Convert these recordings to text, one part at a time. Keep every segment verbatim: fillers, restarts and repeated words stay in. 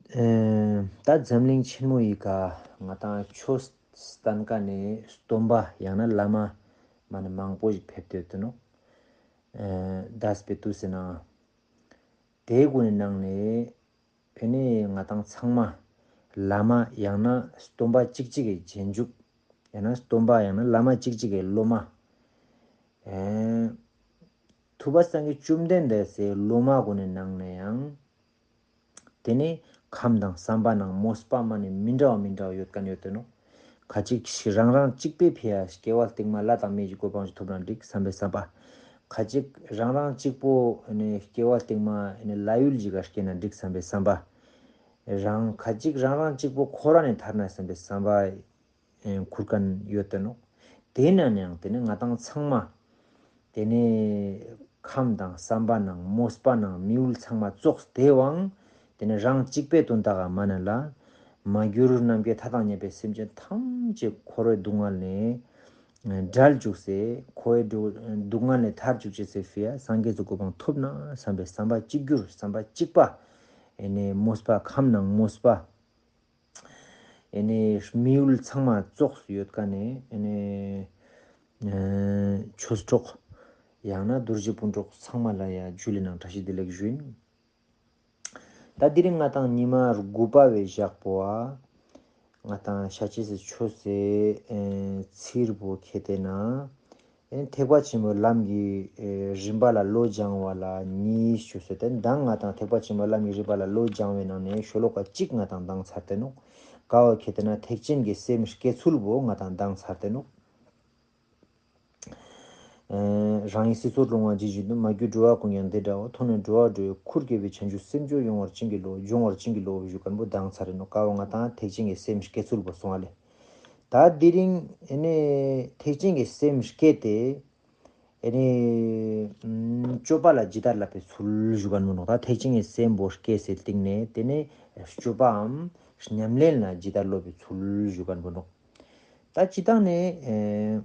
ཨེ། ད་འཛམ་གླིང་ཆེན་མོ་ཡི་ག་ང་ཏང་ཆོས་སྟན་ཀ་ནས་སྟོན་པ་ཡང་ན་བླ་མ་མ་ནི་མང་པོ་ཞིག་ཕེབས་ཏེ་ཡོད་དེ་ནོག། ཨེ། འདས་པའི་དུས་སུ་ན་དེའི་སྒོ་ནས་ནང་ནས་ཨེ་ནས་ང་ཏང་ཚང་མ་བླ་མ་ཡང་ན་སྟོན་པ་གཅིག་གཅིག་གི་རྗེས་འཇུག་ཡང་ན་སྟོན་པ་ཡང་ན་བླ་མ་གཅིག་གཅིག་གི་སློབ་མ། ཨེ། ཐུབ་པ་སངས་རྒྱས་བཅོམ་ལྡན་འདས་སའི་སློབ་མ་སྒོ་ནས་ནང་ནས་ཡང་། དེ་ནས་ཁམས་དང་བསམ་པ་ནང་མོས་པ་མ་ནས་མི་འདྲ་བ་མི་འདྲ་བ་ཡོད་མཁན་ཡོད་དེ་ནོག། ཁ་ཅིག་རང་རང་གཅིག་པའི་ཕི་ཡ་སྐྱེ་བ་སྟིང་མ་ལྷ་དང་མིའི་གོ་འཕང་ཞིག་ཐོབ་ན་འགྲིག་བསམ་པའི་བསམ་པ། ཁ་ཅིག་རང་རང་གཅིག་པོ་ནས་སྐྱེ་བ་སྟིང་མ་ནས་ལྷ་ཡུལ་ཞིག་ག་སྐྱེས་ན་འགྲིག་བསམ་པའི་བསམ་པ། རང་ཁ་ཅིག་རང་རང་གཅིག་པོ་འཁོར་བ་ནས་ཐར་ན་བསམ་པའི་བསམ་པ། ཨེ། འཁུར་མཁན་ཡོད་དེ་ནོག། དེ་ན་ནའང་དེ་ནི་ང་ཏང་ཚང་མ། དེ་ནི་ཁམས་དང་བསམ་པ་ནང་མོས་པ་ནང་མི་འོལ་ཚང་མ་ཙོགས་དེ་བའང་། དེ་ནི་རང་གཅིག་པའི་དོན་དག་ག་མ་ནི་ལ། མ་གྱུར་ནམ་མཁའི་མཐའ་དང་མཉམ་པའི་སེམས་ཅན་ཐམས་ཅད་འཁོར་བའི་སྡུག་བསྔལ་ནས་བསྒྲལ་བཅུག་སེ། འཁོར་བའི་སྡུག་བསྔལ་ནས་ཐར་བཅུག་ཅེས་སེ་ཕི་ཡ་སངས་རྒྱས་སུ་གོ་འཕང་ཐོབ་ན་བསམ་པའི་བསམ་པ་གཅིག་གྱུར་བསམ་པ་གཅིག་པ། ཨེ་ནས་མོས་པ་ཁམས་ནང་མོས་པ། ཨེ་ནས་མི་འོལ་ཚང་མ་ཙོགས་སུ་ཡོད་ཀ་ནས་ཨེ་ནས་ཆོས་གྲོགས་ཡང་ན་རྡོ་རྗེ་སྤུན་གྲོགས་ཚང་མ་ལ་ཡ་ཇུ་ལེ་ནང་བཀྲ་ཤིས་བདེ་ལེགས་ཞུ་ཡིན། ད་དེ་རིང་ང་ཏང་ཉི་མ་དགུ་པ་བའི་ཞག་པོ་ཨ། ང་ཏང་ཤ་ཅེ་སི་ཆོས་སེ་ཚིར་པོ་ཁེ་ཏེ་ན། ཨེ་ཐེག་པ་ཆེན་པོའི་ལམ་གྱི་ཨེ་རིམ་པ་ལ་བློ་སྦྱང་བ་ལ་གཉིས་ཞུ་སྲོལ་ཏེ་མདང་ང་ཏང་ཐེག་པ་ཆེན་པོའི་ལམ་གྱི་རིམ་པ་ལ་བློ་སྦྱང་བའི་ནང་ནས་ཤོ་ལོ་ཀ་གཅིག་ང་ཏང་མདང་ཚར་ཏེ་ནོག། ཀ་བ་ཁེ་ཏེ་ན་ཐེག་ཆེན་གྱི་སེམས་བསྐྱེད་ཚུལ་བོ་ང་ཏང་མདང་ཚར་ཏེ་ནོག། ཨེ་རང་ཉིད་སྲིད་མཚོར་ལྷུང་བ་ཇི་བཞིན་དུ། མ་གྱུར་འགྲོ་བ་ཀུན་ཀྱང་འདི་འདྲའོ། མཐོང་ནས་འགྲོ་བ་སྒྲོལ་བའི་ཁུར་བསྐྱེད་པའི། བྱང་ཆུབ་སེམས་མཆོག་ཡོངས་བར་བྱིན་གྱིས་རློབས། འབྱུང་བར་བྱིན་གྱིས་རློབས་ཞུ་མཁན་པོ་མདང་ཚར་ཏེ་ནོག། ཀ་བ་ང་ཏང་ཐེག་ཆེན་གྱི་སེམས་བསྐྱེད་ཚུལ་བོ་སོང་བ་ལེ། ད་དེ་རིང་ཨེ་ནས་ཐེག་ཆེན་གྱི་སེམས་བསྐྱེད་དེ་ཨེ་ནས་སྤྱོད་པ་ལ་ཇི་ལྟར་བསླབ་པའི་ཚུལ་ཞུ་མཁན་པོ་ནོག། ད་ཐེག་ཆེན་གྱི་སེམས་པོ་བསྐྱེད་ཟེར་སྟེང་ནས་དེ་ནས་སྤྱོད་པའམ་ཉམས་ལེན་ལ་ཇི་ལྟར་སློབ་པའི་ཚུལ་ཞུ་མཁན་པོ་ནོག། ད་སྤྱིར་བཏང་ནས་ཨེ་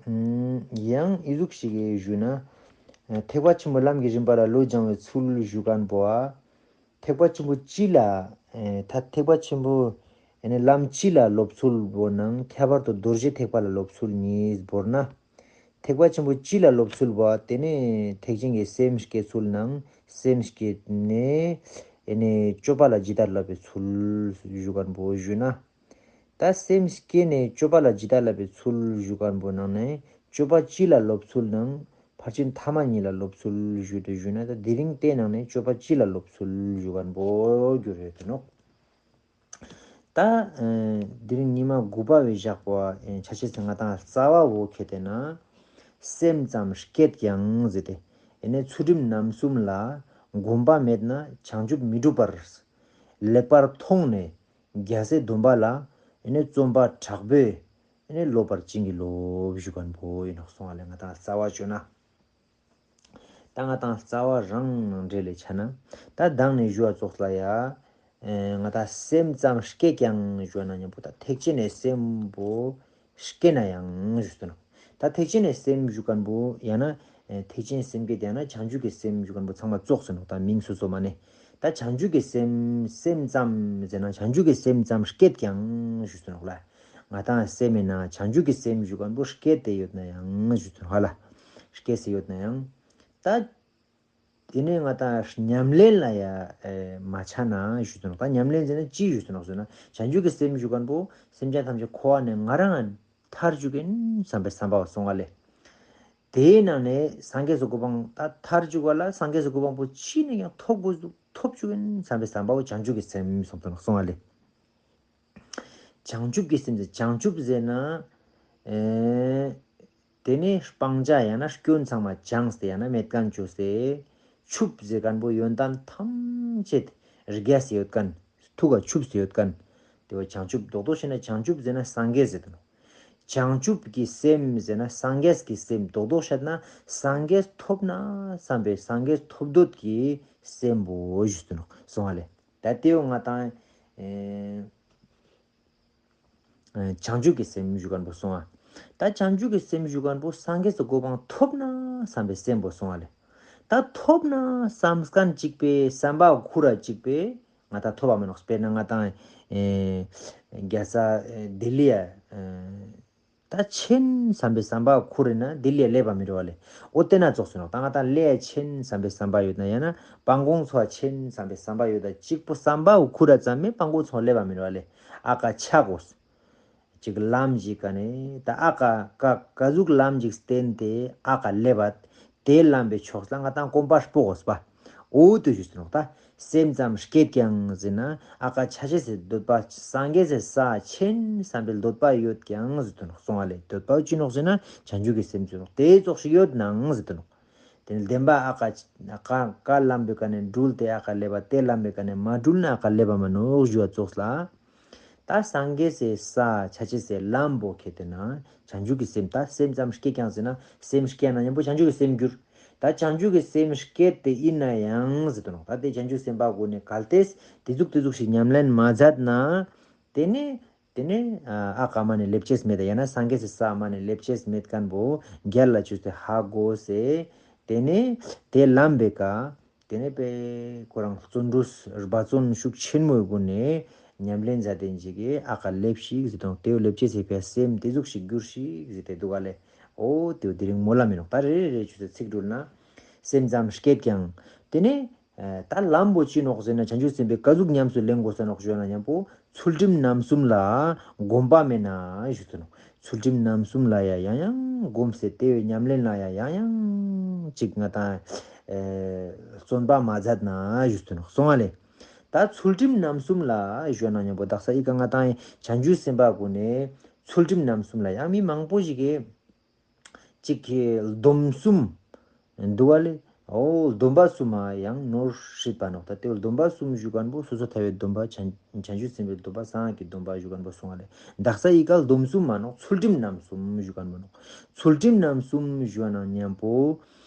ཡང་ཨི་ཟུག་ཞིག་གིས་ཞུ་ན། ཐེག་པ་ཆེན་པོའི་ལམ་གྱི་རིམ་པ་ལ་བློ་སྦྱང་བའི་ཚུལ་ཞུ་མཁན་པོ་ཨ། ཐེག་པ་ཆེན་པོ་སྤྱི་ལ། ཨེ་ད་ཐེག་པ་ཆེན་པོ་ཨེ་ནི་ལམ་སྤྱི་ལ་སློབ་ཚུལ་བོ་ནང་ཁྱད་པར་དུ་རྡོ་རྗེ་ཐེག་པ་ལ་སློབ་ཚུལ་གཉིས་བོར་ན། ཐེག་པ་ཆེན་པོ་སྤྱི་ལ་སློབ་ཚུལ་བོ་དེ་ནི་ཐེག་ཆེན་གྱི་སེམས་བསྐྱེད་ཚུལ་ནང་སེམས་བསྐྱེད་ནས་ཨེ་ནི་སྤྱོད་པ་ལ་ཇི་ལྟར་བསླབ་པའི་ཚུལ་ཞུ་མཁན་པོ་ཞུ་ན། ད་སེམས་བསྐྱེད་ནས་སྤྱོད་པ་ལ་ཇི་ལྟར་བསླབ་པའི་ཚུལ་ཞུ་མཁན་པོ་ནང་ནས་སྤྱོད་པ་སྤྱི་ལ་སློབ་ཚུལ་ནང་ཕར་ཕྱིན་ཐ་མ་གཉིས་ལ་སློབ་ཚུལ་ཞུ་དུ་ཞུ་ན། ད་དེ་རིང་དེ་ནང་ནས་སྤྱོད་པ་སྤྱི་ལ་སློབ་ཚུལ་ཞུ་མཁན་པོ་གྱུར་ཡོད་དེ་ནོག། ད་ཨེ་དེ་རིང་ཉི་མ་དགུ་པ་བའི་ཞག་པོ་ཨེ་ཆ་ཤས་སུ་ང་ཏང་རྩ་བ་བོ་ཁེ་ཏེ་ན་སེམས་ཙམ་བསྐྱེད་ཀྱང་ཟེར་ཏེ། ཨེ་ནས་ཚུལ་ཁྲིམས་རྣམ་གསུམ་ལ་གོམས་པ་མེད་ན་བྱང་ཆུབ་མི་འགྲུབ་པར། ལེགས་པར་མཐོང་ནས་རྒྱལ་སྲས་སྡོམ་པ་ལ། ཨེ་ནས་བརྩོན་པ་དྲག་པོས་ཨེ་ནས་སློབ་པར་བྱིན་གྱིས་རློབས་ཞུ་མཁན་པོ་ཡིན་ནོག་སོང་བ་ལས་ང་ཏང་རྩ་བ་བཅོས་ན། ད་ང་ཏང་རྩ་བ་རང་ནང་འབྲེལ་ལས་ཆ་ན། ད་མདང་ནས་ཞུ་བ་ཙོགས་ལ་ཡ། ཨེ་ང་ཏང་སེམས་ཙམ་བསྐྱེད་ཀྱང་ཞུ་བ་ན་མཉམ་པོ་ད་ཐེག་ཆེན་ནས་སེམས་པོ་བསྐྱེད་ན་ཡང་ཞུ་ཟེར་ནོག། ད་ཐེག་ཆེན་ནས་སེམས་ཞུ་མཁན་པོ་ཡང་ན་ཨེ་ཐེག་ཆེན་སེམས་བསྐྱེད་ཡང་ན་བྱང་ཆུབ་ཀྱི་སེམས་ཞུ་མཁན་པོ་ཚང་མ་ཙོགས་ཟེར་ནོག། ད་མིང་སོ་སོ་མ་ནས་ད་བྱང་ཆུབ་ཀྱི་སེམས་སེམས་ཙམ་ཟེར་ན་བྱང་ཆུབ་ཀྱི་སེམས་ཙམ་བསྐྱེད་ཀྱང་ཞུ་ཟེར་ནོག་ལ། ང་ཏང་སེམས་མེད་ན་བྱང་ཆུབ་ཀྱི་སེམས་ཞུ་མཁན་པོ་བསྐྱེད་དེ་ཡོད་ན་ཡང་ཞུ་ཟེར་ནོག་ལ། བསྐྱེད་སེ་ཡོད་ན་ཡང་ད། དེ་ནས་ང་ཏང་ཉམས་ལེན་ལ་ཡ་ཨེ་མ་ཆ་ན་ཞུ་དོན་ད་ཉམས་ལེན་ཟེར་ན་ཅི་ཞུ་དོན་ཟེར་ན་བྱང་ཆུབ་ཀྱི་སེམས་ཞུ་མཁན་པོ་སེམས་ཅན་ཐམས་ཅད་འཁོར་བ་ནས་ང་རང་ཐར་བཅུག་གིན་བསམ་པའི་བསམ་པ་བ་སོང་བ་ལས། དེའི་ནང་ནས་སངས་རྒྱས་སུ་གོ་འཕང་ད་ཐར་བཅུག་པ་ལ་སངས་རྒྱས་སུ་གོ་འཕང་པོ་ཅི་ནས་ཀྱང་ཐོབ་དགོས་འདུག་ཐོབ་བཅུག་གིན་བསམ་པའི་བསམ་པ་བ་བྱང་ཆུབ་ཀྱི་སེམས་སོང་དོན་སོང་བ་ལས། བྱང་ཆུབ་ཀྱི་སེམས་ཟེར་བྱང་ཆུབ་ཟེར་ན། ཨེ། དེ་ནས་སྤང་བྱ་ཡང་ན་སྐྱོན་ཚང་མ་སྦྱངས་ཏེ་ཡང་ན་མེད་མཁན་བཅོས་ཏེ། ཆུབ་ཟེར་མཁན་པོ་ཡོན་ཏན་ཐམས་ཅད་རྒྱས་སུ་ཡོད་མཁན། ཐུགས་ཀ་ཆུབ་སུ་ཡོད་མཁན། དེ་བ་བྱང་ཆུབ་རྡོག་རྡོག་བཤད་ན་བྱང་ཆུབ་ཟེར་ན་སངས་རྒྱས་ཟེར་དུ་ནོ། བྱང་ཆུབ་ཀྱི་སེམས་ཟེར་ན་སངས་རྒྱས་ཀྱི་སེམས་རྡོག་རྡོག་བཤད་ན་སངས་རྒྱས་ཐོབ་ན་བསམ་པའི་སངས་རྒྱས་ཐོབ་འདོད་ཀྱི་སེམས་པོ་ཞུ་དུ་ནོ་སོང་བ་ལས། ད་དེའོ་ང་དང་། ཨེ། བྱང་ཆུབ་ཀྱི་སེམས་ཞུ་མཁན་པོ་སོང་ཨ། ད་བྱང་ཆུབ་ཀྱི་སེམས་ཞུ་མཁན་པོ་སངས་རྒྱས་སུ་གོ་འཕང་ཐོབ་ན་བསམ་པའི་སེམས་པོ་སོང་ཨ་ལེ། ད་ཐོབ་ན་བསམ་མཁན་གཅིག་པའི་བསམ་པ་ཁུར་ར་གཅིག་པའི་ ང་ད་ཐོབ་པ་མིན་ནོག་དཔེར་ན་ང་ད་ཨེ་རྒྱལ་ས་ཨེ་ལྡི་ལི་ཡ་ཨེ་ད་ཆེན་བསམ་པའི་བསམ་པ་ཁུར་ན་ལྡི་ལི་ཡ་སླེབས་པ་མི་རེད་བ་ལེ། ཨོ་དེ་ན་ཙོགས་ཟེར་ནོག་ད་ང་ད་ལེ་ཡ་ཆེན་བསམ་པའི་བསམ་པ་ཡོད་ན་ཡང་ན་སྤང་གོང་ཚོ་ཆེན་བསམ་པའི་བསམ་པ་ཡོད་ད་གཅིག་པོ་བསམ་པ་ཁུར་ར་ཙམ་མེད་སྤང་གོང་ཚོ་སླེབས་པ་མི་རེད་བ་ལེ། ཨ་ཀ་ཆ་གོས། ཅིག་ལམ་ཞིག་ག་ནས་ད་ཨ་ཀ་ཀ་ཀ་ཟུག་ལམ་ཞིག་བསྟན་ཏེ་ཨ་ཀ་སླེབས་པ། དེ་ལམ་པའི་ཕྱོགས་ལ་ང་དང་གོམ་པ་སྤོ་དགོས་པ། འོ་དུ་ཞུས་ནོག་ད་སེམས་ཙམ་བསྐྱེད་ཀྱང་ཟེར་ན་ཨ་ཀ་ཆ་ཤས་སི་འདོད་པ་སངས་རྒྱས་སི་ས་ཆེན་བསམ་པའི་འདོད་པ་ཡོད་ཀྱང་ཟེར་དུ་ནོག་སོང་བ་ལས་འདོད་པ་ཅི་ནོག་ཟེར་ན་བྱང་ཆུབ་ཀྱི་སེམས་ཅི་ནོག་དེ་ཙོགས་ཤིག་ཡོད་ནའང་ཟེར་དུ་ནོག་དེ་ནས་བདེན་པ་ཨ་ཀ་ཨ་ཀ་ཀ་ལམ་པའི་ཀ་ནས་འགྲུལ་ཏེ་ཨ་ཀ་སླེབས་པ་དེ་ལམ་པའི་ཀ་ནས་མ་འགྲུལ་ན་ཨ་ཀ་སླེབས་པ་མ་ནོག་ཞུ་བ་ཙོགས་ལ། ད་སངས་རྒྱས་སི་ས་ཆ་ཅེས་སི་ལམ་པོ་ཁེ་ཏེ་ན་བྱང་ཆུབ་ཀྱི་སེམས་ད་སེམས་ཙམ་བསྐྱེད་ཀྱང་ཟེར་ན་སེམས་བསྐྱེད་ན་མཉམ་པོ་བྱང་ཆུབ་ཀྱི་སེམས་འགྱུར། ད་བྱང་ཆུབ་ཀྱི་སེམས་བསྐྱེད་དེ་ཡིན་ན་ཡང་ཟེར་དུ་ནོག་ད་དེ་བྱང་ཆུབ་སེམས་དཔའ་གུན་ནི་གལ་ཏེ་དེ་ཟུག་དེ་ཟུག་ཞིག་ཉམས་ལེན་མ་མཛད་ན། དེ་ནི་དེ་ནི་ཨ་ཀ་མ་ནི་སླེབས་ཅེས་མེད་ད་ཡང་ན་སངས་རྒྱས་སི་ས་མ་ནི་སླེབས་ཅེས་མེད་མཁན་པོ་རྒྱལ་ལ་ཆུ་སྟེ་ཧ་གོ་སེ་དེ་ནི་དེ་ལམ་པའི་ཀ་དེ་ནས་པས་ཁོ་རང་བརྩོན་འགྲུས་སྦ་བརྩོན་ཤུགས་ཆེན་མོའི་སྒོ་ནས་ཉམས་ལེན་མཛད་དེ་འཇིག་གི་ཨ་ཀ་ལེབ་ཤིག་ཟེར་དང་དེའུ་ལེབ་ཅེས་ཟེར་པའི་སེམས་དེ་ཟུག་ཞིག་འགྱུར་ཤིག་ཟེར་ཏེ་འདུག་ག་ལེ། ཨོ་དེའུ་དེ་རིང་མོ་ལ་མི་ནོག་ད་རེ་རེ་རེ་ཆུ་ཚོད་ཚིག་འགྲུལ་ན་སེམས་ཙམ་བསྐྱེད་ཀྱང་དེ་ནས་ད་ལམ་པོ་ཅི་ནོག་ཟེར་ན་བྱང་ཆུབ་སེམས་དཔའི་ཀ་ཟུག་ཉམས་སུ་ལེན་དགོས་ས་ནོག་ཞུ་ན་མཉམ་པོ། ཚུལ་ཁྲིམས་རྣམ་གསུམ་ལ་གོམས་པ་མེད་ན་ཞུ་ཚུལ་ནོ། ཚུལ་ཁྲིམས་རྣམ་གསུམ་ལ་ཡ་ཡང་ཡང་གོམས་སེ་དེ་བས་ཉམས་ལེན་ལ་ཡ་ཡང་ཡང་ཅིག་ང་དང་ཨེ་བརྩོན་པ་མ་མཛད་ན་ཞུ་ཚུལ་ནོ་སོང་ང་ལེ། ད་ཚུལ་ཁྲིམས་རྣམ་གསུམ་ལ་ཞུ་ན་མཉམ་པོ་དག་ས་ཨི་ཀ་ང་དང་བྱང་ཆུབ་སེམས་དཔའ་གུན་ནི་ཚུལ་ཁྲིམས་རྣམ་གསུམ་ལ་ཡང་མི་མང་པོ་ཞིག་གིས། གཅིག་གིས་སྡོམ་གསུམ་འདུག་བ་ལེ། ཨོ་སྡོམ་པ་གསུམ་མ་ཡང་ནོར་སྲིད་པ་ནོག་ད་དེ་སྡོམ་པ་གསུམ་ཞུ་མཁན་པོ་སོ་སོ་ཐར་པའི་སྡོམ་པ་བྱང་བྱང་ཆུབ་སེམས་དཔའི་སྡོམ་པ་གསང་སྔགས་ཀྱི་སྡོམ་པ་ཞུ་མཁན་པོ་སོང་བ་ལེ། དག་ས་ཨི་ཀ་སྡོམ་གསུམ་མ་ནོག་ཚུལ་ཁྲིམས་རྣམ་གསུམ་ཞུ་མཁན་པོ་ནོག་ཚུལ་ཁྲིམས་རྣམ་གསུམ་ཞུ་བ་ན་མཉམ་པོ།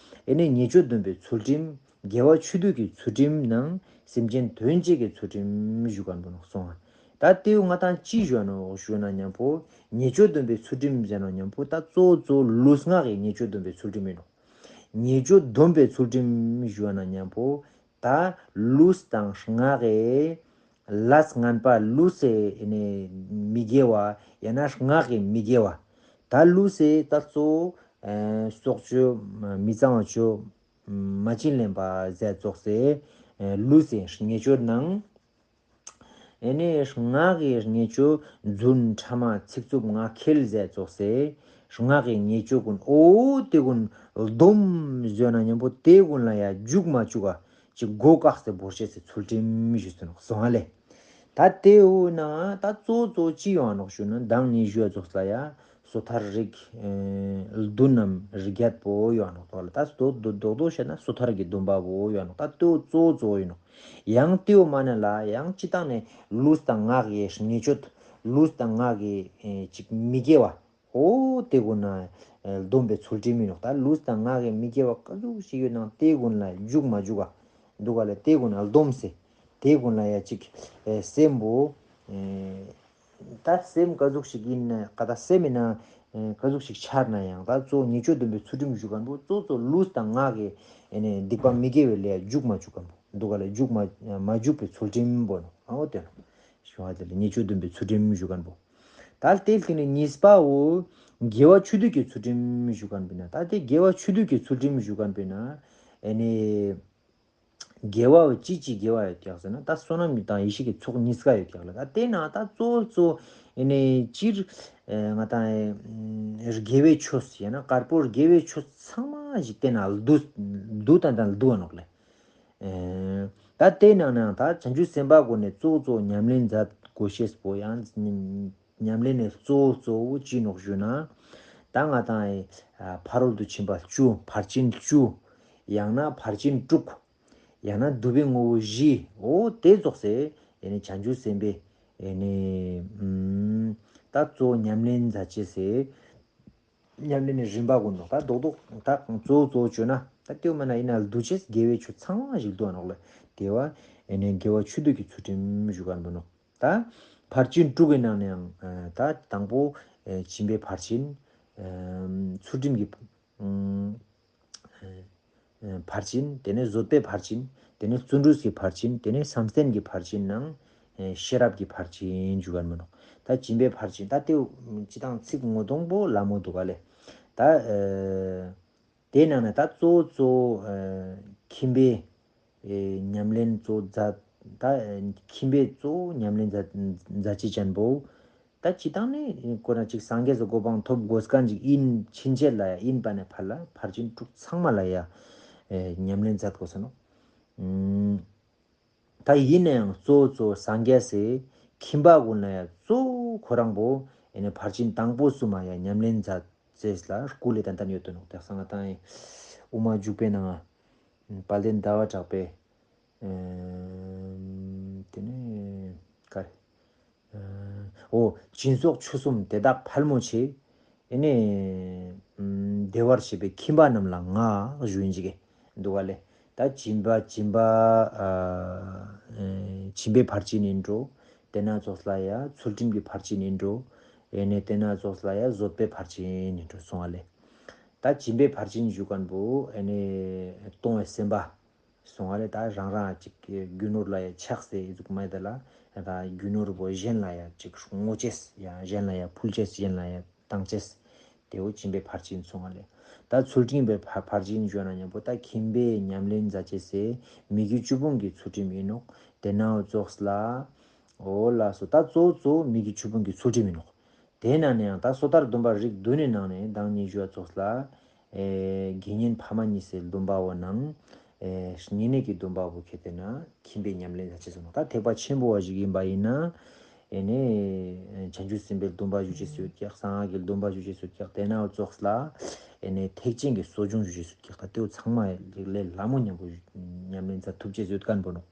ཨེ་ནི་ཉེས་སྤྱོད་སྡོམ་པའི་ཚུལ་ཁྲིམས། དགེ་བ་ཆོས་སྡུད་ཀྱི་ཚུལ་ཁྲིམས་ནང་སེམས་ཅན་དོན་བྱེད་ཀྱི་ཚུལ་ཁྲིམས་ཞུ་མཁན་པོ་ནོག་སོང་བ། ད་དེའུ་ང་དང་ཅི་ཞུ་ནོག་ཞུ་ན་མཉམ་པོ་ཉེས་སྤྱོད་སྡོམ་པའི་ཚུལ་ཁྲིམས་ཟེར་ན་མཉམ་པོ་ད་གཙོ་བོ་གཙོ་བོ་ལུས་ངག་གི་ཉེས་སྤྱོད་སྡོམ་པའི་ཚུལ་ཁྲིམས་ཡིན་ནོག་ཉེས་སྤྱོད་སྡོམ་པའི་ཚུལ་ཁྲིམས་ཞུ་ན་མཉམ་པོ་ད་ལུས་དང་ངག་གི་ལས་ངན་པ་ལུས་སི་ནི་མི་དགེ་བ་ཡང་ན་ངག་གི་མི་དགེ་བ། ད་ལུས་སི་ད་གཙོ་བོ་ཨེ་སྲོག་གཅོད་མི་གཙང་བ་བཅོ་མ་བྱིན་ལེན་པ་ཟེར་ཙོགས་སི་ལུས་སི་ཉེས་སྤྱོད་ནང་། ཨེ་ནས་ངག་གི་ཉེས་སྤྱོད་རྫུན་ཕྲ་མ་ཚིག་རྩུབ་ངག་འཁྱལ་ཟེར་ཙོགས་སེ། ངག་གི་ཉེས་སྤྱོད་ཀུན་ཨོ་དེ་ཀུན་སྡོམ་ཟོས་ན་མཉམ་པོ་དེ་ཀུན་ལ་ཡ་རྒྱུག་མ་བཅུག་ག་ཅིག་སྒོ་བཀག་སྟེ་བོར་ཤེས་སི་ཚུལ་ཁྲིམས་ཞུས་སོ་ནོག་སོང་ང་ལེ། ད་དེའུ་ན་ད་གཙོ་གཙོ་ཅི་ཡོང་ནོག་ཞུ་ན་མདང་ནི་ཞུ་ཙོགས་ལ་ཡ། སོ་ཐར་རིགས་ཨེ་བདུན་ནམ་རིགས་བརྒྱད་པོ་ཡོད་ནོག་ཏོ་ལ་ད་སྟོད་རྡོག་རྡོག་བཤད་ན་སོ་ཐར་གྱི་སྡོམ་པ་བོ་ཡོད་ནོག་ད་ལྟོ་གཙོ་གཙོ་ཡིན་ནོག་ཡང་ལྟོ་མ་ན་ལ་ཡང་སྤྱི་བཏང་ནས་ལུས་དང་ངག་གི་ཉེས་སྤྱོད་ལུས་དང་ངག་གི་ཨེ་ཅིག་མི་དགེ་བ་ཨོ་དེ་ཀུན་ན་ཨེ་སྡོམ་པའི་ཚུལ་ཁྲིམས་ཡིན་ནོག་ད་ལུས་དང་ངག་གི་མི་དགེ་བ་ག་ཟུག་ཞིག་ཡོད་ནང་དེ་ཀུན་ལ་རྒྱུག་མ་རྒྱུག་ག་འདུག་ག་ལ་དེ་ཀུན་ན་སྡོམ་སེ་དེ་ཀུན་ལ་ཡ་ཅིག་ཨེ་སེམས་པོ་ཨེ། ད་སེམས་ག་ཟུག་ཞིག་ཡིན་ན་ག་ད་སེམས་ཡིན་ན་ཨེ་ག་ཟུག་ཞིག་འཆར་ན་ཡང་ད་གཙོ་བོ་ཉེས་སྤྱོད་སྡོམ་པའི་ཚུལ་ཁྲིམས་ཞུ་མཁན་པོ་གཙོ་གཙོ་ལུས་དང་ངག་གི་ཨེ་ནས་སྡིག་པ་མི་དགེ་བའི་ལས་རྒྱུག་མ་བཅུག་མཁན་པོ་འདུག་ག་ལ་རྒྱུག་མ་མ་རྒྱུག་པའི་ཚུལ་ཁྲིམས་པོ་ནོ་ཨའོ་དེ་ནོ། ཞུ་བ་དེ་ལ་ཉེས་སྤྱོད་སྡོམ་པའི་ཚུལ་ཁྲིམས་ཞུ་མཁན་པོ། ད་དེ་ལྟ་ནི་གཉིས་པའོ། དགེ་བ་ཆོས་སྡུད་ཀྱི་ཚུལ་ཁྲིམས་ཞུ་མཁན་པོ་ན་ད་དེ་དགེ་བ་ཆོས་སྡུད་ཀྱི་ཚུལ་ཁྲིམས་ཞུ་མཁན་པོ་ན་ཨེ་ནས། དགེ་བ་ཅི་ཅི་དགེ་བ་ཡོད་ཀྱག་ཟེར་ན་ད་བསོད་ནམས་དང་ཡེ་ཤེས་ཀྱི་ཚོགས་གཉིས་ཀ་ཡོད་ཀྱག་ལ་ད་དེ་ན་ད་གཙོ་བོ་གཙོ་ཨེ་ནས་སྤྱིར་ཨེ་ང་དང་ཨེ་དགེ་བའི་ཆོས་ཡང་ན་དཀར་པོ་དགེ་བའི་ཆོས་ཚང་མ་ཞིག་དེ་ན་བསྡུ་བསྡུ་དང་དང་བསྡུ་བ་ནོག་ལེ། ཨེ་ད་དེ་ནང་ནའང་ད་བྱང་ཆུབ་སེམས་དཔའ་སྒོ་ནས་གཙོ་བོ་གཙོ་ཉམས་ལེན་མཛད་དགོས་ཤེས་པོ་ཡང་ཉམས་ལེན་ནས་གཙོ་བོ་གཙོ་བོ་ཅི་ནོག་ཞུ་ན་ད་ང་དང་ཨེ་ཕ་རོལ་ཏུ་ཕྱིན་པ་བཅུ་ཕར་ཕྱིན་བཅུ་ཡང་ན་ཕར་ཕྱིན་དྲུག་ཡང་ན་བསྡུ་བའི་ངོ་བོ་བཞི། འོ་དེ་རྫོགས་སེ་ཡེ་ནས་བྱང་ཆུབ་སེམས་དཔའི་ཡེ་ནས་ཨུམ་ད་གཙོ་བོ་ཉམས་ལེན་མཛད་ཅེས་སེ། ཉམས་ལེན་ནི་རིམ་པ་ཀུན་ནོ་ད་རྡོག་རྡོག་ད་གཙོ་བོ་གཙོ་བོ་བཅོས་ན་ད་ལྟོ་མ་ན་ཡིན་ན་བསྡུ་ཅེས་དགེ་བའི་ཆོས་ཚང་མ་ཞིག་བསྡུ་བ་ནོག་ལ་དེ་བ་ཡེ་ནས་དགེ་བ་ཆོས་སྡུད་ཀྱི་ཚུལ་ཁྲིམས་ཞུ་ག་འདུག་ནོ། ད་ཕར་ཕྱིན་དྲུག་གི་ནང་ནའང་ད་དང་པོ་ཨེ་སྦྱིན་པའི་ཕར་ཕྱིན། ཨེ་ཚུལ་ཁྲིམས་ཀྱི་ཨེ་ཨེ་ཕར་ཕྱིན། དེ་ནས་བཟོད་པའི་ཕར་ཕྱིན། དེ་ནས་བརྩོན་འགྲུས་ཀྱི་ཕར་ཕྱིན། དེ་ནས་བསམ་གཏན་གྱི་ཕར་ཕྱིན་ནང་ཤེས་རབ་ཀྱི་ཕར་ཕྱིན་ཞུ་ག་མི་ནོག་ད་སྦྱིན་པའི་ཕར་ཕྱིན་ད་དེ་སྤྱི་བཏང་ཚིག་ངོ་གདོང་པོ་ལ་མོ་འདུག་ག་ལེ། ད་དེ་ནང་ནས་ད་གཙོ་བོ་གཙོ་བོ་ཁྱིམ་པའི་ཉམས་ལེན་གཙོ་བོ་མཛད། ད་ཁྱིམ་པའི་གཙོ་བོ་ཉམས་ལེན་མཛད་མཛད་ཅི་ཅན་པོ། ད་སྤྱི་བཏང་ནས་ཁོ་རང་ཅིག་སངས་རྒྱས་སུ་གོ་འཕང་ཐོབ་དགོས་མཁན་ཅིག་ཡིན་ཕྱིན་ཆད་ལ་ཡ་ཡིན་པ་ནས་ཕར་ལ་ཕར་ཕྱིན་དྲུག་ཚང་མ་ལ་ཡ་ཉམས་ལེན་མཛད་དགོས་ས་ནོ། ད་ཡིན་ན་ཡང་གཙོ་བོ་གཙོ་བོ་སངས་རྒྱས་སི་ཁྱིམ་པ་ཀུན་ལ་ཡ་གཙོ་བོ་ཁོ་རང་པོ་ཨེ་ནས་ཕར་ཕྱིན་དང་པོ་གསུམ་མ་ཡ་ཉམས་ལེན་མཛད་ཅེས་ལ་སྐུ་ལས་ཏན་ཏན་ཡོད་དོ་ནོག་དེ་གསང་བ་དང་ཨེ་དབུ་མ་འཇུག་པའི་ནང་དཔལ་ལྡན་ཟླ་བ་གྲགས་པས་དེ་ནས་ག་རེ། ཨོ། སྦྱིན་སོགས་ཆོས་གསུམ་དེ་དག་ཕལ་མོ་ཆེ། ཨེ་ནས། བདེ་བར་གཤེགས་པའི་ཁྱིམ་པ་རྣམས་ལ་མངའ་ཞུ་ཡིན་ཅིག་གི་འདུག་ག་ལེ། ད་སྦྱིན་པ་སྦྱིན་པ། སྦྱིན་པའི་ཕར་ཕྱིན་ཡིན་འགྲོ། དེ་ན་ཙོགས་ལ་ཡ་ཚུལ་ཁྲིམས་ཀྱི་ཕར་ཕྱིན་ཡིན་འགྲོ། ཨེ་ནས་དེ་ན་ཙོགས་ལ་ཡ་བཟོད་པའི་ཕར་ཕྱིན་ཡིན་འགྲོ་སོང་བ་ལེ། ད་སྦྱིན་པའི་ཕར་ཕྱིན་ཞུ་མཁན་པོ་ཨེ་ནས་གཏོང་བའི་སེམས་པ། སོང་བ་ལས་ད་རང་རང་ཅིག་རྒྱུ་ནོར་ལ་ཡ་ཆགས་སེ་ཟུག་མེད་ད་ལ་ད་རྒྱུ་ནོར་བོ་གཞན་ལ་ཡ་ཅིག་བསྔོ་ཅེས་ཡང་གཞན་ལ་ཡ་ཕུལ་ཅེས་གཞན་ལ་ཡ་བཏང་ཅེས་དེ་བོ་སྦྱིན་པའི་ཕར་ཕྱིན་སོང་བ་ལས། ད་ཚུལ་ཁྲིམས་པའི་ཕ་ཕར་ཕྱིན་བརྗོད་ན་མཉམ་པོ་ད་ཁྱིམ་པའི་ཉམས་ལེན་མཛད་ཅེས་སེ་མི་དགེ་བཅུ་སྤོང་གི་ཚུལ་ཁྲིམས་ཡིན་ནོག་དེ་ནའོ་ཙོགས་ལ་འོ་ལ་སོ་ད་གཙོ་བོ་གཙོ་བོ་མི་དགེ་བཅུ་སྤོང་གི་ཚུལ་ཁྲིམས་ཡིན་ནོག་དེ་ནང་ནས་ཡང་ད་སོ་ཐར་སྡོམ་པ་རིགས་བདུན་ནི་ནང་ནས་བདག་ཉིད་ཞུ་བ་ཙོགས་ལ། ཨེ་དགེ་བསྙེན་ཕ་མ་གཉིས་སའི་སྡོམ་པ་བོ་ནང་། ཨེ་བསྙེན་གནས་ཀྱི་སྡོམ་པ་བོ་ཁེ་ཏེ་ན་ཁྱིམ་པའི་ཉམས་ལེན་ལ་བྱེད་ཟེར་ནོ། ད་ཐེག་པ་ཆེན་པོ་བ་ཞིག་ཡིན་པ་ཡིན་ན། ཨེ་ནས་བྱང་ཆུབ་སེམས་དཔའི་སྡོམ་པ་ཞུ་ཅེས་སུ་ཡོད་ཀྱག་གསང་སྔགས་ཀྱི་སྡོམ་པ་ཞུ་ཅེས་སུ་ཡོད་ཀྱག་དེ་ནའོ་ཙོགས་ལ། ཨེ་ནས་ཐེག་ཆེན་གྱི་གསོ་སྦྱོང་ཞུ་ཅེས་སུ་ཡོད་ཀྱག་ད་དེའོ་ཚང་མ་ལས་ལ་མོ་མཉམ་པོ་ཉམས་ལེན་མཛད་ཐུབ་ཅེས་སུ་ཡོད་མཁན་པོ་ནོ།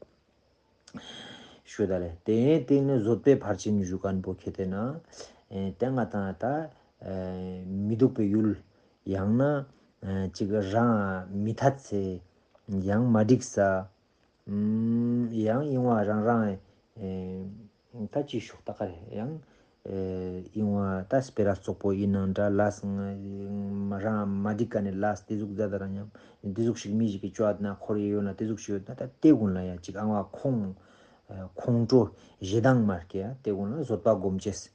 ཞུ་ད་ལེ། དེའི་སྟེང་ནས་བཟོད་པའི་ཕར་ཕྱིན་ཞུ་མཁན་པོ་ཁེ་ཏེ་ན། ཨེ་དེ་ང་དང་ད་ཨེ་མི་སྡུག་པའི་ཡུལ། ཡང་ན་ཨེ་ཅིག་རང་མི་ཐད་ཚེ། ཡང་མ་འགྲིག་ས། ཨུམ་ཡང་ཡིན་བ་རང་རང་ཨེ་ད་ཅི་ཞུག་ད་ག་རེ་ཡང་། ཨེ་ཡིན་བ་ད་སྤེ་ར་བཙོག་པོ་ཡིན་ནང་འདྲ་ལས་ང་རང་མ་འགྲིག་ག་ནས་ལས་དེ་ཟུག་མཛད་ད་ར་ཉམས་དེ་ཟུག་ཞིག་མི་ཞིག་གི་བཅོ་ན་འཁོར་ཡོད་ན་དེ་ཟུག་ཞིག་ཡོད་ན་ད་དེ་ཀུན་ལ་ཡ་ཅིག་ཨང་བ་ཁོང་ཁོང་ཁྲོ་ཞེ་སྡང་མ་སྐྱེ་ཡ་དེ་ཀུན་ལ་བཟོད་པ་སྒོམ་ཅེས་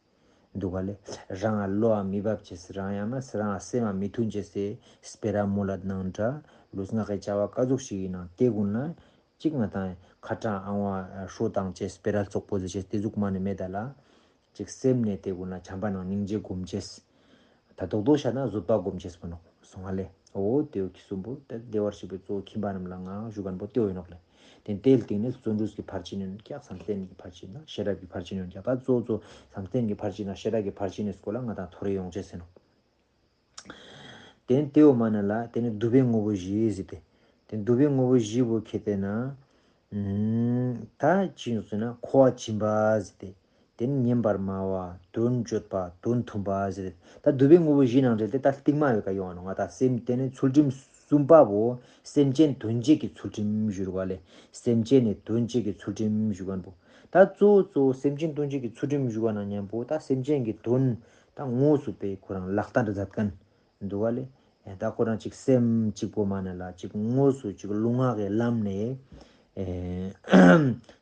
འདུག་ག་ལེ། རང་ལ་བློ་བ་མི་འབབ་ཅེས་རང་ཡང་ན་རང་སེམས་མི་མཐུན་ཅེས་སེ་སྤེ་ར་མོ་ལ་ནང་འདྲ་ལུས་ངག་གི་བྱ་བ་ག་ཟུག་ཞིག་ཡིན་ན་དེ་ཀུན་ལ། གཅིག་ང་དང་ཁ་གྲངས་ཨང་བ་ཧྲོ་དང་བཅས་སྤེ་ར་བཙོག་པོ་ཟེར་བཅས་དེ་ཟུག་མ་ནི་མེད་ད་ལ། གཅིག་སེམས་ནས་དེ་ཀུན་ལ་བྱམས་པ་ནང་སྙིང་རྗེ་སྒོམ་བཅས། ད་རྡོག་རྡོག་བཤད་ན་བཟོད་པ་སྒོམ་བཅས་པོ་ནོག་སོང་ང་ལེ། འོ་དེའོ་ཁྱི་གསུམ་པོ་ད་བདེ་བར་གཤེགས་པའི་གཙོ་བོ་ཁྱིམ་པ་རྣམས་ལ་མངའ་ཞུ་མཁན་པོ་དེའོ་ཡིན་ནོག་ལེ། དེ་དེའི་སྟེང་ནས་བརྩོན་འགྲུས་ཀྱི་ཕར་ཕྱིན་ཡོད་ཀྱག་བསམ་གཏན་གྱི་ཕར་ཕྱིན་དང་ཤེས་རབ་ཀྱི་ཕར་ཕྱིན་ཡོད་ཀྱག་ད་གཙོ་བོ་གཙོ་བསམ་གཏན་གྱི་ཕར་ཕྱིན་དང་ཤེས་རབ་ཀྱི་ཕར་ཕྱིན་ནས་སྐོར་ལ་ང་དང་ཐོ་རེ་ཡོང་བཅས་ཟེར་ནོག་དེ་ནས་དེའོ་མ་ན་ལ་དེ་ནས་སྡུག་པའི་དངོས་པོ་བཞི་ཟེར་ཏེ། དེ་སྡུག་པའི་དངོས་པོ་བཞི་བོ་ཁེ་ཏེ་ན། ད་ཅི་ཡོང་ཟེར་ན་མཁོ་བ་སྦྱིན་པ་ཟེར་ཏེ། དེ་ནས་སྙན་པར་སྨྲ་བ་དོན་སྤྱོད་པ་དོན་མཐུན་པ་ཟེར་ཏེ། ད་སྡུག་པའི་དངོས་པོ་བཞི་ནང་འབྲེལ་ཏེ་ད་རྟིང་མ་བའི་ཀ་ཡོང་བ་ནོ་ང་ད་སེམས་དེ་ནས་ཚུལ་ཁྲིམས་གསུམ་པ་བོ་སེམས་ཅན་དོན་བྱེད་ཀྱི་ཚུལ་ཁྲིམས་ཞུ་རུ་བ་ལས་སེམས་ཅན་ནི་དོན་བྱེད་ཀྱི་ཚུལ་ཁྲིམས་ཞུ་མཁན་པོ། ད་གཙོ་བོ་གཙོ་བོ་སེམས་ཅན་དོན་བྱེད་ཀྱི་ཚུལ་ཁྲིམས་ཞུ་བ་ན་མཉམ་པོ་ད་སེམས་ཅན་གྱི་དོན་ད་དངོས་སུ་པའི་ཁོ་རང་ལག་བསྟར་མཛད་མཁན། འདུག་ག་ལེ། ད་ཁོ་རང་ཅིག་སེམས་གཅིག་པོ་མ་ན་ལ་ཅིག་དངོས་སུ་ཅིག་ལུས་ངག་གི་ལམ་ནས་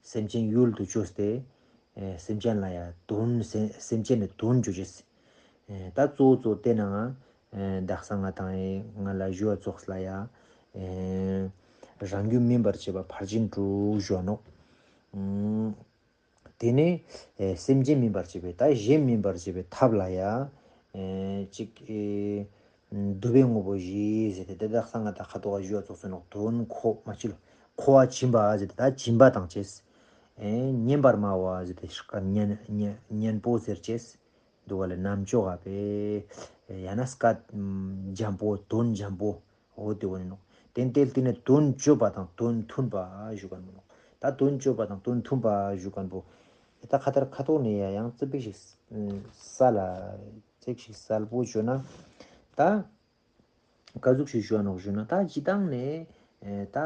སེམས་ཅན་ཡུལ་དུ་བཅོས་ཏེ་སེམས་ཅན་ལ་ཡ་དོན་སེམས་ཅན་ལ་དོན་བཅོ་ཅེས། ད་གཙོ་བོ་གཙོ་བོ་དེ་ནང་དག་ས་ང་དང་ང་ལ་ཞུ་བ་ཙོགས་ལ་ཡ་རང་རྒྱུད་སྨིན་པར་བྱེད་པ་ཕར་ཕྱིན་དྲུག་ཞུ་བ་ནོག་དེ་ནས་ཨེ་སེམས་ཅན་སྨིན་པར་བྱེད་པའི་ད་གཞན་སྨིན་པར་བྱེད་པའི་ཐབས་ལ་ཡང་ཨེ་ཅིག་ཨེ་སྡུག་པའི་དངོས་པོ་བཞི་ཟེར་ཏེ་དེ་དག་ས་ང་དང་ཁ་ཐོག་ག་ཞུ་བ་ཙོགས་སུ་ནོག་དོན་མཁོ་མ་བྱིན་མཁོ་བ་སྦྱིན་པ་ཟེར་ཏེ་ད་སྦྱིན་པ་དང་བཅས། ཨེ་སྙན་པར་སྨྲ་བ་ཟེར་ཏེ་སྙན་སྙན་སྙན་པོ་ཟེར་བཅས། འདུག་ག་ལེ་རྣམ་ཅོག་ག་པས། ཡང་ན་སྐད་འཇམ་པོ་དོན་འཇམ་པོ། འོ་དེ་བོ་ནི་ནོ། དེ་ལྟས་དེ་ནས་དོན་སྤྱོད་པ་དང་དོན་མཐུན་པ་ཞུ་ག་ནོ། ད་དོན་སྤྱོད་པ་དང་དོན་མཐུན་པ་ཞུ་ག་པོ། ད་ཁ་ཐར་ཁ་ཐོག་ནས་ཡ་ཡང་རྩིབ་པིག་ཞིག་ས་ལ་རྩིག་ཞིག་གསལ་པོ་བཅོས་ན། ད་ག་ཟུག་ཞིག་ཞུ་ནོག་ཞུ་ན་ད་སྤྱི་བཏང་ནས་ད་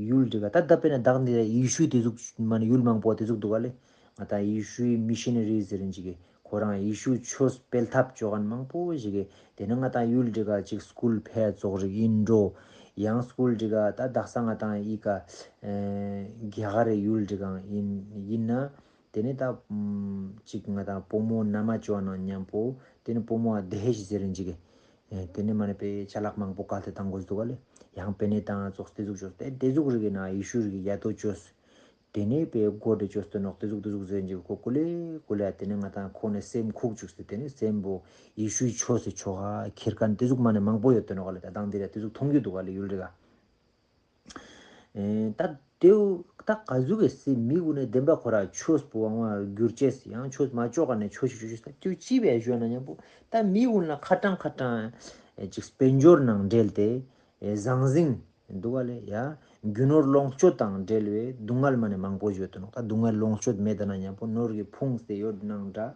ཡུལ་འདི་ག་ད་ད་དཔེར་ན་བདག་འདི་ཡེ་ཤུའི་དེ་ཟུག་མ་ནི་ཡུལ་མང་པོ་དེ་ཟུག་འདུག་ག་ལེ། ང་ད་ཡེ་ཤུའི་མི་ཤི་ན་རི་ཟེར་ཅིག་གི་ཁོ་རང་ཡེ་ཤུ་ཆོས་སྤེལ་ཐབས་བཅོ་མཁན་མང་པོ་ཞིག་གིས་དེ་ནི་ང་ད་ཡུལ་འདི་ག་ཅིག་སྐུལ་འཕེལ་ཙོགས་རིགས་ཡིན་འགྲོ། ཡང་སྐུལ་འདྲི་ག་ད་དག་ས་ང་དང་ཨི་ཀ་རྒྱ་གར་རི་ཡུལ་འདྲི་གང་ཡིན་ཡིན་ན། དེ་ནས་ད་ཅིག་ང་དང་བུ་མོ་མནའ་མ་བཅོ་ནང་མཉམ་པོ་དེ་ནས་བུ་མོ་ཨ་དེ་ཧེ་ཞི་ཟེར་རིན་ཅིག་དེ་ནས་མ་ནས་པའི་ཅ་ལག་མང་པོ་ག་ལྟ་དང་དགོས་འདུག་ག་ལེ། ཡང་པེ་ནེ་དང་ཙོགས་དེ་ཟུག་བཅོས་ཏེ་དེ་ཟུག་རིག་ན་ཡེ་ཤུ་རིག་ཡ་ཏོ་བཅོས། དེ་ནས་པའི་སྒོ་དེ་བཅོས་ཏེ་ནོག་དེ་ཟུག་དེ་ཟུག་ཟེར་རིན་ཅིག་ཁོ་ཀུ་ལེ་ཀུ་ལེ་དེ་ནས་ང་དང་ཁོ་ནས་སེམས་ཁུག་བཅུག་སྟེ་དེ་ནས་སེམས་པོ་ཡེ་ཤུའི་ཆོས་སུ་ཆོ་ག་ཁྱེར་མཁན་དེ་ཟུག་མ་ནས་མང་པོ་ཡོད་དེ་ནོག་ག་ལེ། ད་དང་དེ་ར་དེ་ཟུག་མཐོང་རྒྱུ་འདུག་ག་ལེ་ཡུལ་རིག་ག་ཨེ། ད་དེའུ་ད་ག་ཟུག་གི་སི་མི་གུན་ནས་བདེན་པ་ཁོ་ར་ཆོས་པོ་དབང་བ་བསྒྱུར་ཅེས་ཡང་ཆོས་མ་ལྕོགས་ག་ནས་ཆོས་ཤིག་ཆོས་ཤིག་ད་དེའུ་ཅི་བས་ཞུས་ན་མཉམ་པོ་ད་མི་གུན་ལ་ཁ་གྲང་ཁ་གྲང་ཨེ་ཅིག་དཔལ་འབྱོར་ནང་འབྲེལ་ཏེ་ཨེ་ཟང་ཟིང་འདུག་ག་ལེ་ཡ་རྒྱུ་ནོར་ལོངས་སྤྱོད་དང་འབྲེལ་བའི་སྡུག་བསྔལ་མ་ནས་མང་པོ་ཡོད་དོ་ནོག་ད་སྡུག་བསྔལ་ལོངས་སྤྱོད་མེད་ད་ན་མཉམ་པོ་ནོར་གྱི་ཕུང་སྟེ་ཡོད་ནང་འདྲ།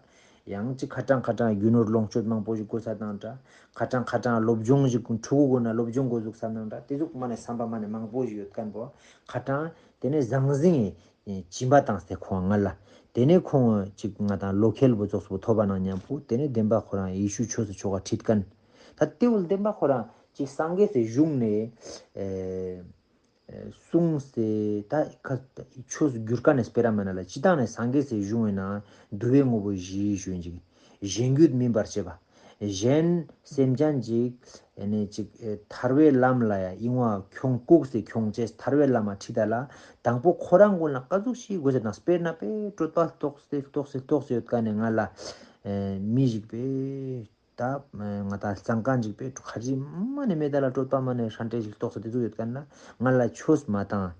ཡང་ཅིག་ཁ་གྲངས་ཁ་གྲངས་རྒྱུ་ནོར་ལོངས་སྤྱོད་མང་པོ་ཞིག་དགོས་ས་དང་འདྲ། ཁ་གྲངས་ཁ་གྲངས་སློབ་སྦྱོང་ཞིག་ཕྲུ་གུ་དགོས་ན་སློབ་སྦྱོང་དགོས་ཟུག་ས་དང་འདྲ་དེ་ཟུག་མ་ནས་བསམ་པ་མ་ནས་མང་པོ་ཞིག་ཡོད་མཁན་པོ། ཁ་གྲངས་དེ་ནས་ཟང་ཟིང་ངི་སྦྱིན་པ་བཏང་སྟེ་ཁོང་ང་ལ། དེ་ནས་ཁོང་ཅིག་ང་དང་བློ་ཁེལ་པོ་ཙོགས་པོ་ཐོབ་པ་ནང་མཉམ་པོ་དེ་ནས་བདེན་པ་ཁོ་རང་ཡེ་ཤུ་ཆོས་སུ་ཆོ་ག་ཁྲིད་མཁན། ད་དེ་བོ་བདེན་པ་ཁོ་རང་ཅིག་སངས་རྒྱས་སི་གཞུང་ནས་ཨེ། གསུངས་སེ་ད་ཁ་ཆོས་སུ་བསྒྱུར་ཀ་ནས་སྤེ་ར་མེད་ན་ལ་སྤྱི་བཏང་ནས་སངས་རྒྱས་སི་གཞུང་ཡིན་ན་བསྡུ་བའི་དངོས་པོ་བཞི་ཞུ་ཡིན་ཅིག་གཞན་རྒྱུད་སྨིན་པར་བྱེད་པ། གཞན་སེམས་ཅན་ཅིག་ཨེ་ནས་ཅིག་ཨེ་ཐར་བའི་ལམ་ལ་ཡ་ཨིན་བ་ཁྱོང་བཀུག་སེ་ཁྱོང་བཅས་ཐར་བའི་ལམ་ཁྲིད་ད་ལ་དང་པོ་ཁོ་རང་ཀུན་ལ་ཀ་ཟུག་ཤིག་དགོས་ཟེར་དང་སྤེར་ན་པས་གྲོད་པ་ལྟོགས་སེ་ལྟོགས་སེ་ལྟོགས་སེ་ཡོད་ཀ་ནས་ང་ལ་ཨེ་མི་ཞིག་པས། ད་ང་དང་གཙང་ཀ་འཇིག་པའི་ཁར་ཇི་མ་ནས་མེད་ད་ལ་གྲོད་པ་མ་ནས་ཧྲན་ཏེ་ཞིག་ལྟོགས་ས་དེ་ཚོ་ཡོད་ཀ་ན་ང་ལ་ཆོས་མ་དང་།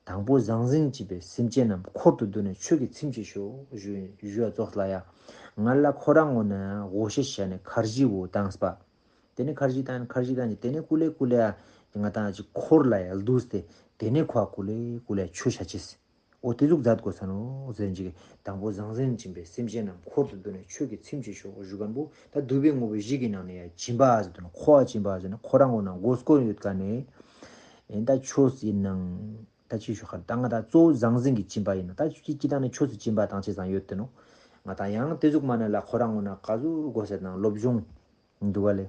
དང་པོ་ཟང་ཟིང་བྱིས་པའི་སེམས་ཅན་རྣམས་འཁོར་དུ་བསྡུས་ནས་ཆོས་ཀྱི་ཚིམ་བྱེད་ཤོག་ཞུ་ཞུ་བ་ཙོགས་ལ་ཡ། ང་ལ་ཁོ་རང་ངོ་ན་ངོ་ཤེས་བྱས་ནས་ཁར་ཇི་བོ་བཏང་སྤ། དེ་ནས་ཁར་ཇི་བཏང་ཁར་ཇི་བཏང་ཅི་དེ་ནས་ཀུ་ལེ་ཀུ་ལེ་ཡ་ང་དང་ཅིག་འཁོར་ལ་ཡ་བསྡུས་ཏེ་དེ་ནས་ཁོ་ཀུ་ལེ་ཀུ་ལེ་ཆོས་བྱ་ཅེས། འོ་དེ་ཟུག་མཛད་དགོས་ས་ནོ་ཟེར་ཅིག་དང་པོ་ཟང་ཟིང་སྦྱིན་པའི་སེམས་ཅན་རྣམས་འཁོར་དུ་བསྡུས་ནས་ཆོས་ཀྱི་ཚིམ་བྱེད་ཤོག་ཞུ་མཁན་པོ་ད་བསྡུ་བའི་དངོས་པོ་བཞི་གི་ནང་ནས་ཡང་སྦྱིན་པ་ཟེར་དུ་ནོ་ཁོ་བ་སྦྱིན་པ་ཟེར་ན་ཁོ་རང་ངོ་ན་མགོ་སྐོར་ཡོད་ཀ་ནས་ཨེ་ད་ཆོས་ཡིན་ནང་ད་ཅི་ཞུ་ཁར་ད་ང་ད་གཙོ་བོ་ཟང་ཟིང་གི་སྦྱིན་པ་ཡིན་ན་ད་ཅི་ཅི་ད་ནས་ཆོས་སུ་སྦྱིན་པ་དང་ཆེ་ཟང་ཡོད་དེ་ནོ་ང་ད་ཡང་དེ་ཟུག་མ་ནས་ལ་ཁོ་རང་ངོ་ན་ག་ཟུག་དགོས་ཟེར་དང་སློབ་སྦྱོང་འདུག་ག་ལེ།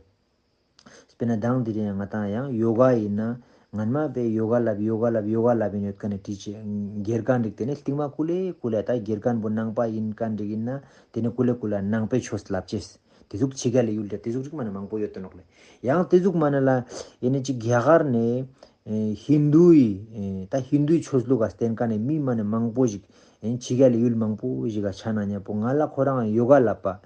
དཔེར་ན་དང་དེ་རིང་ང་དང་ཡང་ཡོ་ག་ཡིན་ན་ངན་མ་པའི་ཡོ་ག་ལབ་ཡོ་ག་ལབ་ཡོ་ག་ལབ་ཡིན་ཡོད་ཀ་ནས་དྲིས་ཆེ་དགེ་རྒན་རིགས་དེ་ནས་སྟིང་མ་ཀུ་ལེ་ཀུ་ལེ་ད་དགེ་རྒན་པོ་ནང་པ་ཡིན་ཀ་འགྲིག་ཡིན་ན་དེ་ནས་ཀུ་ལེ་ཀུ་ལེ་ནང་པའི་ཆོས་ལབ་ཅེས་དེ་ཟུག་ཆི་ག་ལ་ཡུལ་དེ་དེ་ཟུག་ཅིག་མ་ནས་མང་པོ་ཡོད་དོ་ནོག་ལེ། ཡང་དེ་ཟུག་མ་ནས་ལ་ཡིན་ན་ཅིག་རྒྱ་གར་ནས་ཧིན་དུའི་ད་ཧིན་དུའི་ཆོས་ལུགས་ཀ་བསྟེན་ཀ་ནས་མི་མ་ནས་མང་པོ་ཞིག་ཡང་ཕྱི་རྒྱལ་ཡུལ་མང་པོ་ཞིག་ག་ཆ་ན་མཉམ་པོ་ང་ལ་ཁོ་རང་ཡོ་ག་ལབ་པ།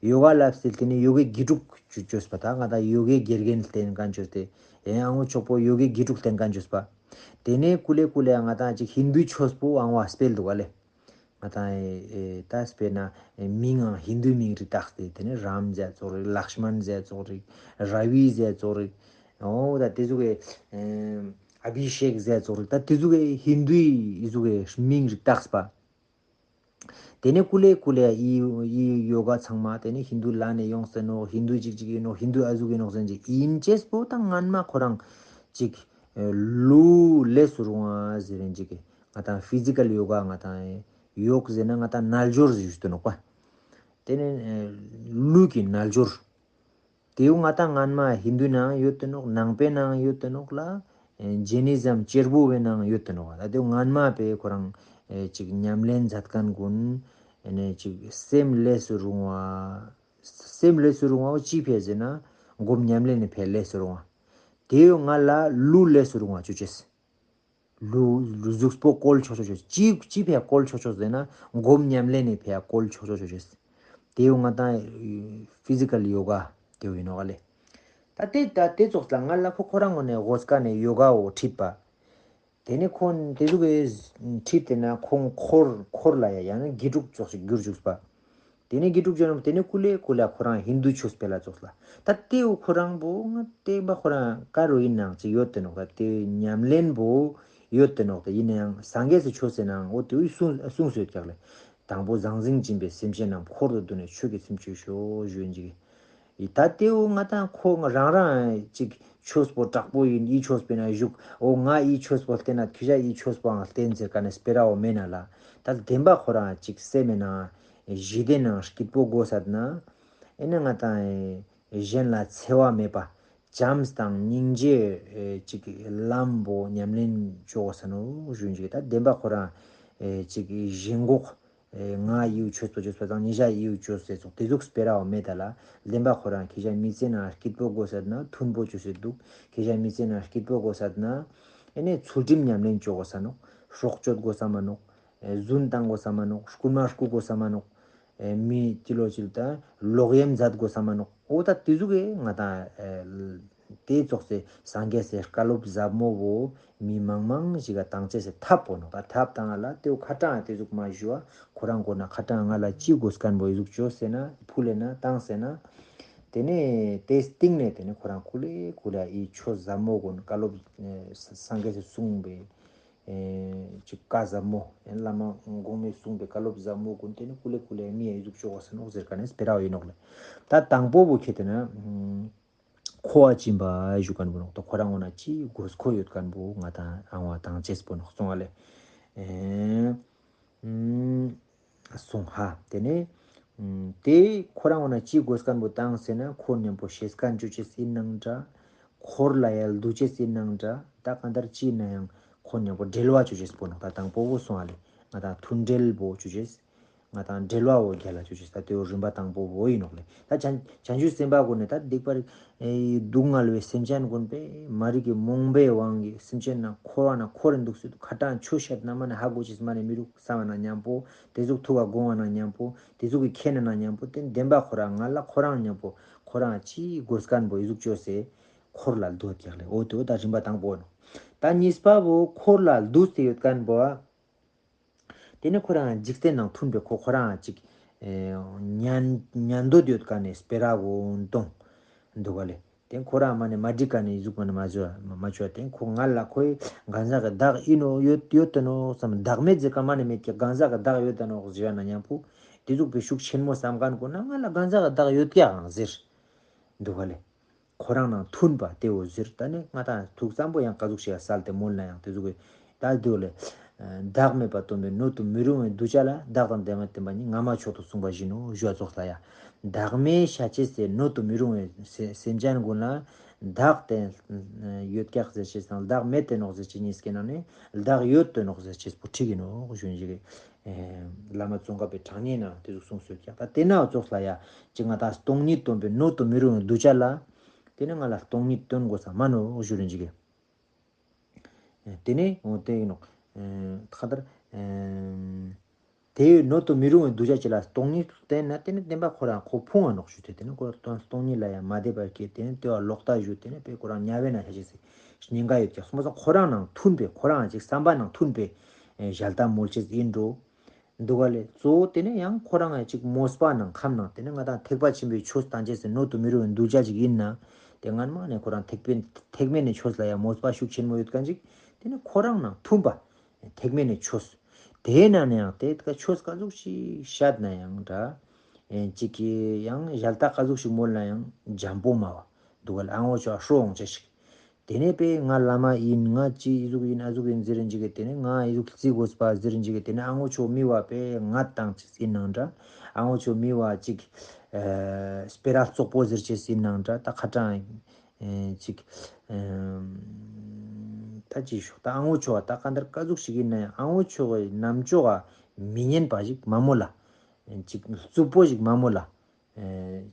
ཡོ་ག་ལབ་སྟེ་དེ་ནས་ཡོ་གའི་དགེ་ཕྲུག་བཅོས་པ་དང་ང་དང་ཡོ་གའི་དགེ་རྒན་བསྟེན་མཁན་བཅོས་ཏེ་ཡང་ཨ་ངོ་ཆོག་པོ་ཡོ་གའི་དགེ་ཕྲུག་བསྟེན་མཁན་བཅོས་པ། དེ་ནས་ཀུ་ལེ་ཀུ་ལེ་ང་དང་ཅིག་ཧིན་དུའི་ཆོས་པོ་ཨང་བ་སྤེལ་འདུག་ག་ལེ། ང་དང་ད་སྤེར་ན་མིང་ཨང་ཧིན་དུའི་མིང་རིགས་བཏགས་ཏེ་དེ་ནས་རམ་ཟེར་ཙོག་རིགས་ལགས་མན་ཟེར་ཙོག་རིགས་ར་བི་ཟེར་ཙོག་རིགས་འོ་ད་དེ་ཟུག་གི་ཨ་བི་ཤེག་ཟེར་ཙོག་རིགས་ད་དེ་ཟུག་གི་ཧིན་དུའི་ཟུག་གི་མིང་རིགས་བཏགས་པ། དེ་ནས་ཀུ་ལེ་ཀུ་ལེ་ཡི་ཡི་ཡོ་ག་ཚང་མ་དེ་ནས་ཧིན་དུ་ལ་ནས་ཡོང་ཟེར་ནོ། ཧིན་དུ་ཅིག་ཅིག་ཡིན་ནོ། ཧིན་དུ་ཨ་ཟུག་ཡིན་ནོ་ཟེར་ཅིག་ཡིན་ཅེས་པོ་དང་སྔན་མ་ཁོ་རང་ཅིག་ལུ་ལས་སུ་རུང་བ་ཟེར་རིན་ཅིག་ང་དང་ཕི་ཟི་ཀལ་ཡོ་ག་ང་དང་ཡོག་ཟེར་ན་ང་དང་རྣལ་འབྱོར་ཟེར་ཞུ་དུ་ནོག་པ། དེ་ནས་ལུས་ཀྱི་རྣལ་འབྱོར། དེའུ་ང་དང་སྔན་མ་ཧིན་དུའི་ནང་ཡོད་དེ་ནོག་ནང་པའི་ནང་ཡོད་དེ་ནོག་ལ་ཇེ་ནི་ཛམ་གཅེར་བུ་བའི་ནང་ཡོད་དེ་ནོག་ད་དེའུ་སྔན་མ་པའི་ཁོ་རང་ཅིག་ཉམས་ལེན་མཛད་མཁན་ཀུན་ཅིག་སེམས་ལས་སུ་རུང་བ། སེམས་ལས་སུ་རུང་བ་ཅི་ཕེ་ཟེར་ན་སྒོམ་ཉམས་ལེན་ནི་ཕེ་ལས་སུ་རུང་བ། དེའུ་ང་ལ་ལུ་ལས་སུ་རུང་བ་ཅུ་ཅེས། ལུ་ལུ་གཟུགས་པོ་བཀོལ་ཆོག་ཆོག་ཆོག་ཅི་ཅི་ཕེ་བཀོལ་ཆོག་ཆོག་ཟེར་ན་སྒོམ་ཉམས་ལེན་ནི་ཕེ་བཀོལ་ཆོག་ཆོག་ཆོག་ཆོག་དེའུ་ང་དང་ཕི་ཟི་ཀལ་ཡོ་ག་དེའུ་ཡིན་ནོག་ལེ། ད་དེ་ད་དེ་ཙོགས་ལ་ང་ལ་ཁོ་ཁོ་རང་ངོ་ནས་འོ་སྐ་ནས་ཡོ་ག་འོ་ཁྲིད་པ། དེ་ནས་ཁོང་དེ་ཟུག་གི་ཁྲིད་དེ་ན་ཁོང་འཁོར་འཁོར་ལ་ཡ་ཡང་ན་དགེ་ཕྲུག་ཙོགས་ཤིག་གྱུར་བཅུག་པ། དེ་ནས་དགེ་ཕྲུག་ཅོ་ནམ་དེ་ནས་ཀུ་ལེ་ཀུ་ལེ་ཁོ་རང་ཧིན་དུ་ཆོས་སྤེལ་ལ་ཙོགས་ལ། ད་དེའུ་ཁོ་རང་བོ་ང་བསྟན་པ་ཁོ་རང་ཀ་རུ་ཡིན་ནང་ཅིག་ཡོད་དེ་ནོག་ད་དེ་ཉམས་ལེན་བོ་ཡོད་དེ་ནོག་ད་ཡིན་ན་ཡང་སངས་རྒྱས་སུ་ཆོས་ཟེར་ནའང་འོ་དེའུ་གསུངས་གསུངས་སོད་ཀྱག་ལེ། དང་པོ་ཟང་ཟིང་སྦྱིན་པའི་སེམས་ཅན་རྣམས་འཁོར་དུ་བསྡུས་ནས་ཆོས་ཀྱི་ཚིམ་བཅུག་ཤོག་ཞུ་ཡིན་ཅིག་ད་དེའུ་ང་དང་ཁོ་ང་རང་རང་ཅིག་ཆོས་པོ་དྲག་པོ་ཡིན་ཨི་ཆོས་པོ་ན་བཞུགས་འོ་ང་ཨི་ཆོས་པོ་བསྟེན་ན་ཁྱི་ཞ་ཨི་ཆོས་པོའང་བསྟེན་ཟེར་ག་ནས་སྤེ་ར་འོ་མེད་ན་ལ། ད་བདེན་པ་ཁོ་རང་ཅིག་སེམས་མེད་ན་ཞི་བདེ་ནང་སྐྱིད་པོ་དགོས་ས་ན་ཨེ་ནི་ང་དང་གཞན་ལ་འཚེ་བ་མེད་པ། བྱམས་དང་སྙིང་རྗེ་ཨེ་ཅིག་ལམ་པོ་ཉམས་ལེན་བཅོ་དགོས་ས་ནོག་ཞུ་ཡིན་ཅིག་ད་བདེན་པ་ཁོ་རང་ཨེ་ཅིག་གཞན་འགོག་ཨེ་ང་ཡིའུ་ཆོས་པོ་ཆོས་པ་དང་ཉེ་ཞ་ཡིའུ་ཆོས་ཟེར་ཚོགས་དེ་ཟུག་སྤེ་ར་བ་མེད་ད་ལ། བདེན་པ་ཁོ་རང་ཁྱེད་ཅག་མི་ཚེ་ན་སྐྱིད་པོ་དགོས་ས་ན་མཐུན་པོ་བཅོ་ས་འདུག་ཁྱེད་ཅག་མི་ཚེ་ན་སྐྱིད་པོ་དགོས་ས་ན་ཨེ་ནས་ཚུལ་ཁྲིམས་ཉམས་ལེན་བཅོ་དགོས་ས་ནོག་སྲོག་གཅོད་དགོས་ས་མ་ནོག་ཨེ་རྫུན་བཏང་དགོས་ས་མ་ནོག་རྐུན་མ་རྐུ་དགོས་ས་མ་ནོག་ཨེ་མི་ཅི་ལོ་ཅི་ལོ་ད་ལོག་གཡེམ་མཛད་དགོས་ས་མ་ནོག་འོ་ད་དེ་ཟུག་གི་ང་དང་ཨེ་དེ་ཙོགས་སེ་སངས་རྒྱས་སེ་བཀའ་སློབ་ཟབ་མོ་བོ་མི་མང་མང་ཞིག་ག་བཏང་ཅེས་སེ་ཐབས་པོ་ནོག་ད་ཐབས་བཏང་ང་ལ་དེའུ་ཁ་གྲངས་དེ་ཟུག་མ་ཞུ་བ་ཁོ་རང་གོ་ན་ཁ་གྲངས་ང་ལ་ཅི་དགོས་སྐན་པོ་ཨེ་ཟུག་བཅོས་སེ་ན་ཕུལ་ལེ་ན་བཏང་སེ་ན། དེ་ནས་དེ་སྟེང་ནས་དེ་ནས་ཁོ་རང་ཀུ་ལེ་ཀུ་ལེ་ཨི་ཆོས་ཟབ་མོ་གོ་ན་བཀའ་སློབ་ཨེ་ས་སངས་རྒྱས་སེ་གསུངས་པའི། ཨེ་ཅིག་བཀའ་ཟབ་མོ་ཨེ་བླ་མ་གོང་མས་གསུངས་པའི་བཀའ་སློབ་ཟབ་མོ་ཀུན་དེ་ནི་ཀུ་ལེ་ཀུ་ལེ་མི་ཡ་ཡི་ཟུག་ཅོག་གོ་ས་ནོག་ཟེར་ག་ནས་སྤེ་ར་བ་ཡིན་ནོག་ལེ། ད་དང་པོ་བོ་ཁྱེད་དེ་ན་ཁོ་བ་སྦྱིན་པ་ཞུ་ག་ནས་བུ་ནོག་ད་ཁོ་རང་ངོ་ན་ཅི་དགོས་མཁོ་ཡོད་ག་ནས་བུ་ང་དང་ཨང་བ་དང་ཅེས་པོ་ནོག་སོང་བ་ལེ། ཨེ། གསུངས་ཧ། དེ་ནས་ཨུམ་དེ་ཁོ་རང་འོ་ན་ཅི་དགོས་མཁན་པོ་བཏང་ཟེར་ན་ཁོ་མཉམ་པོ་ཤེས་མཁན་བཅོ་ཅེས་ཡིན་ནང་འདྲ། འཁོར་ལ་ཡར་འདུ་ཅེས་ཡིན་ནང་འདྲ། ད་གང་ལྟར་ཅི་ཡིན་ན་ཡང་ཁོ་མཉམ་པོ་འབྲེལ་བ་བཅོ་ཅེས་པོ་ནོག་ད་དང་པོ་བོ་སོང་ཨ་ལེ། ང་དང་མཐུན་འབྲེལ་པོ་བཅོ་ཅེས། ང་དང་འབྲེལ་བ་བོ་རྒྱལ་ལ་བཅོ་ཅེས་ད་དེ་བོ་རིམ་པ་དང་པོ་བོ་ཡིན་ནོག་ལེ། ད་བྱང་བྱང་ཆུབ་སེམས་དཔའ་ཀུན་ནི་ད་སྡིག་པ་ཨེ་སྡུག་བསྔལ་བའི་སེམས་ཅན་ཀུན་པས་མ་རིག་གི་རྨོངས་པའི་དབང་གིས་སེམས་ཅན་ན་འཁོར་བ་ན་འཁོར་རིན་འདུག་སྲིད་དུ་ཁ་གྲངས་ཆོས་བཤད་ན་མ་ནི་ཧ་གོ་ཅེས་མ་ནི་མི་རུག་བསམ་པ་ན་མཉམ་པོ་དེ་ཟུག་ཐུག་ག་དགོངས་པ་ན་མཉམ་པོ་དེ་ཟུག་གི་ཁྱེད་ན་ན་མཉམ་པོ་དེ་བདེན་པ་ཁོ་རང་ང་ལ་ཁོ་རང་མཉམ་པོ་ཁོ་རང་ཅི་དགོས་མཁན་པོ་ཨི་ཟུག་བཅོས་སེ་འཁོར་ལ་འདུ་རྒྱག་ལེ། འོ་དེ་འོ་ད་རིམ་པ་དང་པོ་ནོ། ད་གཉིས་པ་བོ་འཁོར་ལ་འདུ་སྟེ་ཡོད་མཁན་པོ། དེ་ནས་ཁོ་རང་འཇིག་རྟེན་ནང་མཐུན་པའི་ཁོ་ཁོ་རང་ཅིག་ཨེ་ཉན་ཉན་འདོད་ཡོད་མཁན་ནས་སྤེ་ར་བོ་འདོང་འདུག་ག་ལེ། དེ་ཁོ་རང་མ་ནས་མ་འགྲིག་ག་ནས་གཟུགས་མ་ནས་མ་བྱོས་མ་བྱོས་དེ་ཁོ་ང་ལ་ཁོའི་གང་ཟག་གི་བདག་ཡིན་ནོ་ཡོད་ཡོད་དོ་ནོ་བསམ་བདག་མེད་ཟེར་ག་མ་ནས་མེད་ཀྱི་གང་ཟག་གི་བདག་ཡོད་དོ་ནོ་ཟེར་བ་ན་མཉམ་པོ་དེ་ཟུག་པའི་ཤུགས་ཆེན་མོ་བསམ་མཁན་ཁོ་ན་ང་ལ་གང་ཟག་གི་བདག་ཡོད་ཀྱང་ཟེར་འདུག་ག་ལེ། ཁོ་རང་ནང་མཐུན་པ་དེ་འོ་ཟེར། ད་ནི་ང་དང་ཐུགས་བསམ་པོ་ཡང་ག་ཟུག་ཞིག་གསལ་ཏེ་མོལ་ན་ཡང་དེ་ཟུག་གི་ད་དེ་འོ་ལེ། བདག་མེད་པ་སྟོན་པའི་སྣོད་དུ་མི་རུང་བའི་གདུལ་བྱ་ལ་བདག་དང་བདེན་པ་བསྟན་པ་གཉིས་སྔ་མ་མཆོག་ཏུ་གསུངས་པ་བཞིན་ནོ་ཞུ་བ་ཙོགས་ལ་ཡ། བདག་མེད་བྱ་བྱེད་ཟེར་སྣོད་དུ་མི་རུང་བའི་སེ་སེམས་ཅན་ཀུན་ལ་བདག་དེ་ཡོད་ཀྱག་ཟེར་བྱེད་དང་བདག་མེད་དེ་ནོག་ཟེར་བྱེད་གཉིས་ཀའི་ནང་ནས་བདག་ཡོད་དེ་ནོག་ཟེར་བྱེད་པོ་ཁྲིག་གི་ནོ་ཞུ་ཡིན་ཞིག་གི། བླ་མ་ཙོང་ཁ་པའི་དྲང་ངེས་ནང་དེ་ཟུག་གསུངས་སོད་ཀྱང་ད་དེ་ན་ཙོགས་ལ་ཡ་ཅིག་ང་ད་སྟོང་ཉིད་སྟོན་པའི་སྣོད་དུ་མི་རུང་བའི་གདུལ་བྱ་ལ། དེ་ནི་ང་ལ་སྟོང་ཉིད་སྟོན་དགོས་ས་མ་ནོ་ཞུ་རིན་ཅིག་གི། དེ་ནི་འོ་དེ་ཡིན་ནོག་ཁ་ལྟར། དེ་ཡི་སྣོད་དུ་མི་རུང་བའི་གདུལ་བྱ་ཅིག་ལ་སྟོང་ཉིད་དུ་བསྟན་ན་དེ་ནི་བདེན་པ་ཁོ་རང་ཁོ་ཕུང་བ་ནོག་ཞུ་དེ་དེ་ནི་ཁོ་སྟོང་སྟོང་ཉིད་ལ་ཡང་མ་དད་པར་སྐྱེས་དེ་ནི་དེ་བ་ལོག་ལྟ་ཞུ་དེ་ནི་དཔེ་ཁོ་རང་དམྱལ་བའི་ནང་ཤ་ཆེ་སི་ཉེན་ཁ་ཡོད་ཀྱང་སོང་མ་སོང་ཁོ་རང་ནང་མཐུན་པའི་ཁོ་རང་ཅིག་བསམ་པ་ནང་མཐུན་པའི་ཞལ་ལྟ་མོལ་ཆེ་ཡིན་འགྲོ། འདུག་ག་ལེ། གཙོ་བོ་དེ་ནི་ཡང་ཁོ་རང་ང་ཅིག་མོས་པ་ནང་ཁམས་ནང་དེ་ནི་ང་དང་ཐེག་པ་ཆེན་པོའི་ཆོས་དང་བཅས་སུ་སྣོད་དུ་མི་རུང་བའི་གདུལ་བྱ་ཅིག་ཡིན་ན། དེ་སྔན་མ་ནས་ཁོ་རང་ཐེག་པའི་ཐེག་དམན་གྱི་ཆོས་ལ་ཡང་མོས་པ་ཤུགས་ཆེན་མོ་ཡོད་མཁན་ཅིག་དེ་ནི་ཁོ་རང་ནང་མཐུན་པ། ཐེག་དམན་གྱི་ཆོས། དེའི་ནང་ནས་ཡང་དེ་ཆོས་ག་ཟུག་ཅིག་བཤད་ན་ཡང་འདྲ། ཅིག་གིས་ཡང་ཞལ་ལྟ་ག་ཟུག་ཅིག་མོལ་ན་ཡང་འཇམ་པོ་སྨྲ་བ། འདུག་ག་ལེ། ཨ་ངོ་ཆོ་ཧྲོ་འོང་ཆ་ཞིག་དེ་ནས་པས་ང་བླ་མ་ཡིན་ང་ཅི་ཨི་ཟུག་ཡིན་ཨ་ཟུག་ཡིན་ཟེར་འཇིག་གི་དེ་ནས་ང་ཨི་ཟུག་རྩི་དགོས་པ་ཟེར་འཇིག་གི་དེ་ནས་ཨ་ངོ་ཆོ་མི་བ་པས་ང་དང་ཅི་ཡིན་ནང་འདྲ། ཨ་ངོ་ཆོ་མི་བ་ཅིག་ཨ་སྤེ་ར་བཙོག་པོ་ཟེར་ཅེས་ཡིན་ནང་འདྲ། ད་ཁ་གྲངས་ཨེ་ཅིག་ཨ་ད་ཅི་ཤོག་ད་ཨ་ངོ་ཆོ་བ་ད་ག་འདར་ག་ཟུག་ཞིག་ཡིན་ན་ཡང་ཨ་ངོ་ཆོ་བའི་རྣམ་ཅོག་ག་མི་སྙན་པ་ཞིག་མ་མོ་ལ། ཅིག་རྩུབ་པོ་ཞིག་མ་མོ་ལ།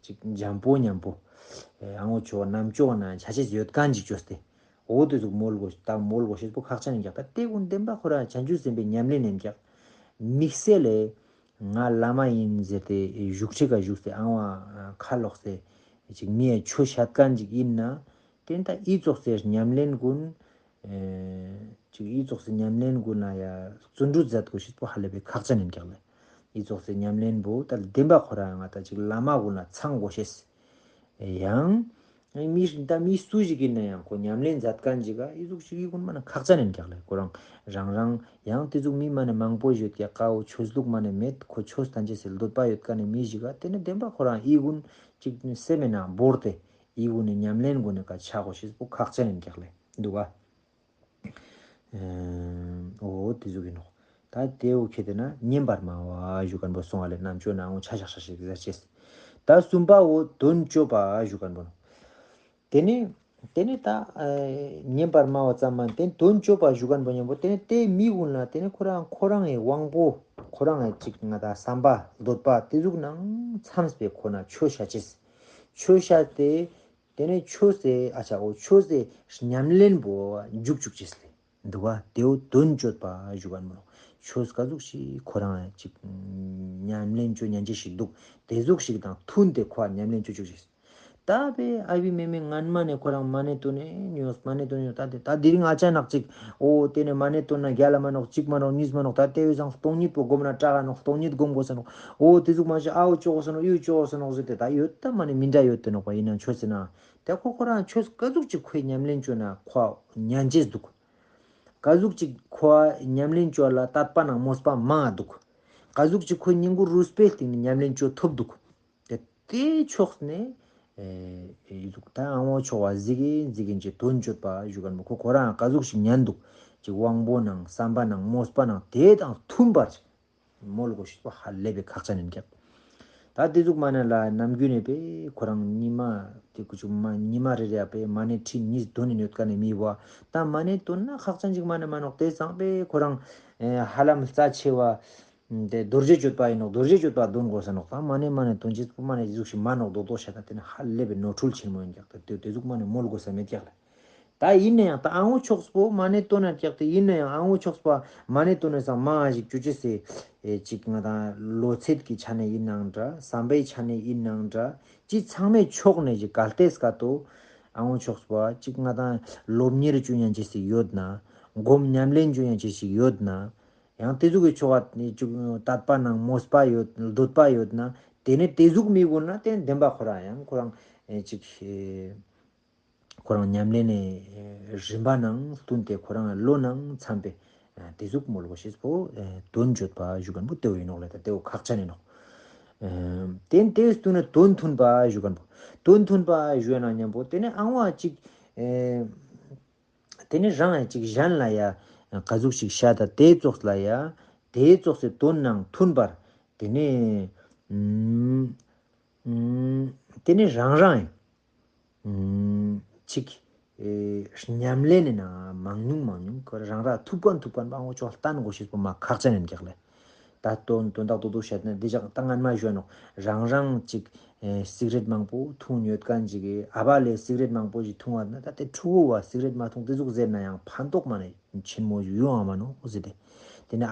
ཅིག་འཇམ་པོ་མཉམ་པོ། ཨ་ངོ་ཆོ་རྣམ་ཅོག་ན་ཆ་ཆེས་ཡོད་མཁན་ཅིག་བཅོས་ཏེ། འོ་དེ་ཟུག་མོལ་དགོས་ད་མོལ་དགོས་ཤེས་པོ་ཁག་ཅན་ཡིན་ཀྱག་ད་དེ་ཀུན་བདེན་པ་ཁོ་ར་བྱང་ཆུབ་སེམས་དཔའི་ཉམས་ལེན་ཡིན་ཀྱག་དམིགས་བསལ་ལས་ང་བླ་མ་ཡིན་ཟེར་ཏེ་བཞུགས་ཁྲི་ཁ་བཞུགས་ཏེ་ཨང་བ་ཁ་ལོག་སྟེ་ཅིག་མིའི་ཆོས་བཤད་མཁན་ཅིག་ཡིན་ན། དེ་ད་ཨི་ཙོགས་སེ་ཉམས་ལེན་ཀུན། ཨེ་ཅིག་ཨི་ཙོགས་སེ་ཉམས་ལེན་ཀུན་ལ་ཡ་བརྩོན་འགྲུས་མཛད་དགོས་ཤེས་པོ་ཧ་ལས་པའི་ཁག་ཅན་ཡིན་ཀྱག་ལེ། ཨི་ཙོགས་སེ་ཉམས་ལེན་པོ་ད་བདེན་པ་ཁོ་ར་ང་ད་ཅིག་བླ་མ་ཀུན་ལ་ཚང་དགོས་ཤེས། ཡང་། མི་ད་མི་སུ་ཞིག་ཡིན་ན་ཡང་ཁོ་ཉམས་ལེན་མཛད་མཁན་ཅིག་ག་ཨི་ཟུག་ཞིག་ཨི་ཀུན་མ་ན་ཁག་ཅན་ཡིན་ཀྱག་ལེ། ཁོ་རང་རང་རང་ཡང་དེ་ཟུག་མི་མ་ན་མང་པོ་ཡོད་ཀྱག་ཀའོ་ཆོས་ལུགས་མ་ན་མེད་ཁོ་ཆོས་ཐམས་ཅད་སེ་འདོད་པ་ཡོད་མཁན་ནི་མི་ཞིག་ག་དེ་ནི་བདེན་པ་ཁོ་རང་ཨི་ཀུན་ཅིག་སེམས་ནང་བོར་ཏེ། ཨི་ཀུན་ནི་ཉམས་ལེན་ཀུན་ནི་ཀ་ཆ་དགོས་ཤེས་པོ་ཁག་ཅན་ཡིན་ཀྱག་ལེ། འདུག་ག་ཨོ་དེ་ཟུག་ཡིན་ནོག་ད་དེའོ་ཁེ་དེ་ན་བསྙེན་པར་སྨྲ་བ་ཞུ་མཁན་པོ་སོང་བ་ལས་རྣམ་ཅོ་ནའང་ཆ་བཞག་ཤ་ཞིག་ཟེར་ཅེས། ད་གསུམ་པའོ་དོན་སྤྱོད་པ་ཞུ་མཁན་པོ་ནོ། དེ་ནི་ དེ་ནས་ད་ཉན་པར་སྨྲ་བ་ཙམ་མ་དེ་དོན་སྤྱོད་པ་ཞུ་མཁན་པོ་མཉམ་པོ་དེ་ནས་དེ་མི་ཀུན་ལ་དེ་ནས་ཁོ་རང་ཁོ་རང་གི་དབང་པོ་ཁོ་རང་གི་ཅིག་ང་ད་བསམ་པ་འདོད་པ་དེ་ཟུག་ནང་མཚམས་པའི་ཁོ་ན་ཆོས་བྱ་ཅེས། ཆོས་བྱ་སྟེ་དེ་ནས་ཆོས་སེ་ཨ་ཆ་འོ་ཆོས་སེ་ཉམས་ལེན་པོ་འཇུག་བཅུག་ཅེས་ལས། འདུག་བ། དེའོ་དོན་སྤྱོད་པ་ཞུ་ག་མི་རུང་། ཆོས་ག་ཟུག་ཞིག་ཁོ་རང་ཅིག་ཉམས་ལེན་བཅོ་ཉན་ཅེས་ཞིག་འདུག་དེ་ཟུག་ཞིག་དང་མཐུན་ཏེ་ཁོ་ཉམས་ལེན་བཅོ་བཅུག་ཅིག་ད་པའི་ཨ་བི་མེ་མེ་ངན་མ་ནས་ཁོ་རང་མ་ཎི་བཏོན་ནས་ཉོས། མ་ཎི་བཏོན་ནས་ད་དེ་ད་དེ་རིང་ཨ་ཅག་ནག་ཅིག་འོ་དེ་ནས་མ་ཎི་བཏོན་ན་རྒྱ་ལ་མ་ནོག་གཅིག་མ་ནོག་གཉིས་མ་ནོག་ད་དེ་བས་སང་སྟོང་ཉིད་པོ་སྒོམ་ན་དྲག་ག་ནོག་སྟོང་ཉིད་སྒོམ་དགོས་ས་ནོག་འོ་དེ་ཟུག་མ་ཤེས་ཨའོ་བཅོ་དགོས་ས་ནོག་ཡུ་བཅོ་དགོས་ས་ནོག་ཟེར་ཏེ་ད་ཡོད་ད་མ་ནི་མི་འདྲ་ཡོད་དེ་ནོག་པ་ཡིན་ན་ཆོས་ཟེར་ན། དེ་ཁོ་ཁོ་རང་ཆོས་ག་ཟུག་ཅིག་ཁོའི་ཉམས་ལེན་བཅོས་ན་ཁོ་ཉན་ཅེས་འདུག་ག་ཟུག་ཅིག་ཁོ་ཉམས་ལེན་བཅོ་ལ་དད་པ་ནང་མོས་པ་མང་འདུག་ག་ཟུག་ཅིག་ཁོའི་སྙིང་ཁུ་རུས་པའི་སྟེང་ནས་ཉམས་ལེན་བཅོ་ཐུབ་འདུག་དེ་དེའི་ཕྱོགས་ནས་ཨེ་ཨེ་འདུག་ད་ཨང་བོ་ཆོག་བ་གཟིགས་གིན་གཟིགས་གིན་གྱི་དོན་བཅོད་པ་ཞུ་ག་མོ་ཁོ་ཁོ་རང་ག་ཟུག་ཅིག་ཉན་འདུག་ཅིག་དབང་པོ་ནང་བསམ་པ་ནང་མོས་པ་ནང་དེ་དང་མཐུན་པར་མོལ་དགོས་ཤེས་པ་ཧ་ལས་པའི་ཁག་ཅན་ཡིན་ཀྱང་། ད་དེ་ཟུག་མ་ནས་ལ་ནམ་རྒྱུན་ནས་པས་ཁོ་རང་ཉི་མ་དེ་ཀུ་ཅུ་མ་ཉི་མ་རེ་རེ་ཡ་པས་མ་ནས་ཁྲི་གཉིས་འདོན་ནས་ཡོད་ཀ་ནས་མི་བ་ད་མ་ནས་འདོན་ན་ཁག་ཅན་ཅིག་མ་ནས་མ་ནོག་དེ་ཚང་པས་ཁོ་རང་ཧ་ལམ་རྩ་ཆེ་བ་དེ་རྡོ་རྗེ་གཅོད་པ་ཡིན་ནོག་རྡོ་རྗེ་གཅོད་པ་འདོན་དགོས་ས་ནོག་ད་མ་ནས་མ་ནས་འདོན་ཅིག་པོ་མ་ནས་ཟུག་ཞིག་མ་ནོག་རྡོག་རྡོག་ཤ་ད་དེ་ནས་ཧ་ལས་པའི་ནོར་འཁྲུལ་ཆེན་མོ་ཡིན་ཀྱང་ད་དེ་དེ་ཟུག་མ་ནས་མོལ་དགོས་ས་མེད་ཀྱང་ལ། ད་ཡིན་ན་ཡང་ད་ཨང་བོ་ཆོགས་པོ་མ་ནས་ལྟོ་ན་ཀྱག་དེ་ཡིན་ན་ཡང་ཨང་བོ་ཆོགས་པ་མ་ནས་ལྟོ་ན་སང་མ་ཨ་ཞིག་ཅུ་ཅི་སེ་ཨེ་ཅིག་ང་དང་ལོ་ཚད་ཀྱི་ཆ་ནས་ཡིན་ནའང་འདྲ་བསམ་པའི་ཆ་ནས་ཡིན་ནའང་འདྲ་ཅི་ཚང་མའི་ཕྱོགས་ནས་ཞིག་གལ་ཏེ་སྐད་དོ་ཨང་བོ་ཆོགས་པ་ཅིག་ང་དང་སློབ་གཉེར་ཅུ་ཉན་ཅི་སེ་ཡོད་ན་སྒོམ་ཉམས་ལེན་ཅུ་ཉན་ཅི་ཞིག་ཡོད་ན་ཡང་དེ་ཟུག་གི་ཕྱོགས་ནས་ཅིག་དད་པ་ནང་མོས་པ་ཡོད་འདོད་པ་ཡོད་ན་དེ་ནས་དེ་ཟུག་མི་དགོས་ན་དེ་བདེན་པ་ཁོ་རང་ཡང་ཁོ་རང་ཨེ་ཅིག་ཨེ། ཁོ་རང་ཉམས་ལེན་ནི་རིམ་པ་ནང་བསྟུན་ཏེ་ཁོ་རང་བློ་ནང་འཚམ་པའི་དེ་ཟུག་མོལ་གོ་ཤེས་པོ་དོན་བརྗོད་པ་ཞུ་མཁན་པོ་དེ་བོ་ཡིན་ནོག་ལེ། ད་དེ་བོ་ཁག་ཅན་ཡིན་ནོག་དེ་དེ་བསྟུན་ནས་དོན་མཐུན་པ་ཞུ་མཁན་པོ་དོན་མཐུན་པ་ཞུ་ན་མཉམ་པོ་དེ་ནི་ཨང་བ་གཅིག་དེ་ནི་རང་ཡང་གཅིག་གཞན་ལ་ཡ་ག་ཟུག་ཞིག་བཤད་ད་དེ་ཙོགས་ལ་ཡ་དེ་ཙོགས་སི་དོན་ནང་མཐུན་པར་དེ་ནི་དེ་ནི་རང་རང་ཡིན། ཅིག་ཉམས་ལེན་ནི་ན་མང་ཉུང་མང་ཉུང་གི་རང་ར་ཐུབ་ཀན་ཐུབ་ཀན་པ་ཨང་བོ་ཅོག་བསྟན་དགོས་ཤེས་པོ་མ་ཁག་ཅན་ཡིན་ཀྱག་ལེ། ད་དོན་དོན་དག་རྡོག་རྡོག་བཤད་ན་འདི་ཅག་ད་ངན་མ་ཞུ་ནོག་རང་རང་ཅིག་སིག་རེད་མང་པོ་འཐུང་ཡོད་ཀན་ཅིག་གི་ཨ་བ་ལས་སིག་རེད་མང་པོ་ཞིག་འཐུང་བ་ན་ད་དེ་ཕྲུ་གུ་བ་སིག་རེད་མ་འཐུང་དེ་ཟུག་ཟེར་ན་ཡང་ཕན་ཐོགས་མ་ནས་ཆེན་མོ་ཞིག་ཡོང་ཨ་མ་ནོག་ཟེར་ཏེ། དེ་ནས་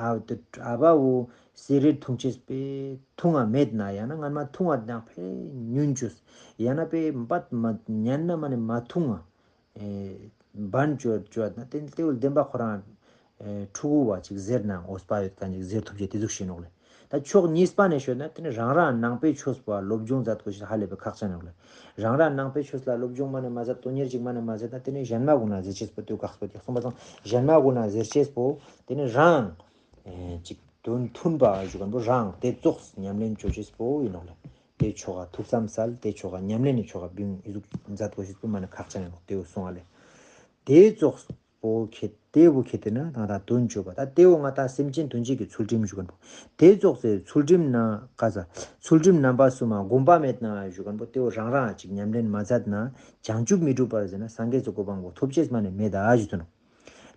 ཨ་བ་བོ་སིག་རེད་འཐུང་ཅེས་པས་འཐུང་བ་མེད་ན་ཡང་ན་ངན་མ་འཐུང་བ་དང་ཕན་ཉུང་ཅུས་ཡང་ན་པས་འབད་མ་ཉན་ན་མ་ནས་མ་འཐུང་བ་འབན་བཅོས་བཅོས་ན་དེ་དེ་བོ་བདེན་པ་ཁོ་རང་ཕྲུ་གུ་བ་ཅིག་ཟེར་ན་འོས་པ་ཡོད་ཀ་ཅིག་ཟེར་ཐུབ་ཅེས་དེ་ཟུག་ཤེས་ནོག་ལེ། ད་ཕྱོགས་གཉིས་པ་ནས་ཤོད་ན་དེ་ནི་རང་རང་ནང་པའི་ཆོས་པ་སློབ་སྦྱོང་མཛད་དགོས་ཤེས་ཧ་ལས་པའི་ཁག་ཅན་ནོག་ལེ། རང་རང་ནང་པའི་ཆོས་ལ་སློབ་སྦྱོང་མ་ནས་མ་མཛད་དོན་གཉེར་ཅིག་མ་ནས་མ་མཛད་ན་དེ་ནི་གཞན་མ་གུན་ན་ཟེར་ཅེས་པོ་དུས་བཀག་སྤོ་དེ་གསུངས་པ་དང་གཞན་མ་གུན་ན་ཟེར་ཅེས་པོ་དེ་ནི་རང་ཅིག་དོན་མཐུན་པ་ཞུ་མཁན་པོ་རང་དེ་ཙོགས་ཉམས་ལེན་བཅོ་ཅེས་པོ་ཡིན་ནོག་ལེ། དེ་ཆོ་ག་ཐུགས་བསམ་གསལ་དེ་ཆོ་ག་ཉམས་ལེན་ནི་ཆོ་ག་བིང་ཨི་ཟུག་མཛད་དགོས་ཤེས་པོ་མ་ནས་ཁག་ཅན་ཡིན་ནོག་དེ་བོ་གསུངས་པ་ལེ། དེ་ཙོགས་པོ་ཁེ་དེ་བོ་ཁེ་དེ་ན་ད་ད་དོན་བཅོ་བ་ད་དེ་བོ་ང་ད་སེམས་ཅན་དོན་བྱེད་ཀྱི་ཚུལ་ཁྲིམས་ཞུ་མཁན་པོ་དེ་ཙོགས་སེ་ཚུལ་ཁྲིམས་ན་ཀ་ས་ཚུལ་ཁྲིམས་རྣམ་པ་གསུམ་མ་སྒོམ་པ་མེད་ན་ཞུ་མཁན་པོ་དེ་བོ་རང་རང་ཅིག་ཉམས་ལེན་མ་མཛད་ན་བྱང་ཆུབ་མི་འགྲུབ་པར་ཟེར་ན་སངས་རྒྱས་སུ་གོ་འཕང་པོ་ཐོབ་ཅེས་མ་ནས་མེད་ད་ཞུ་དོན་ནོ།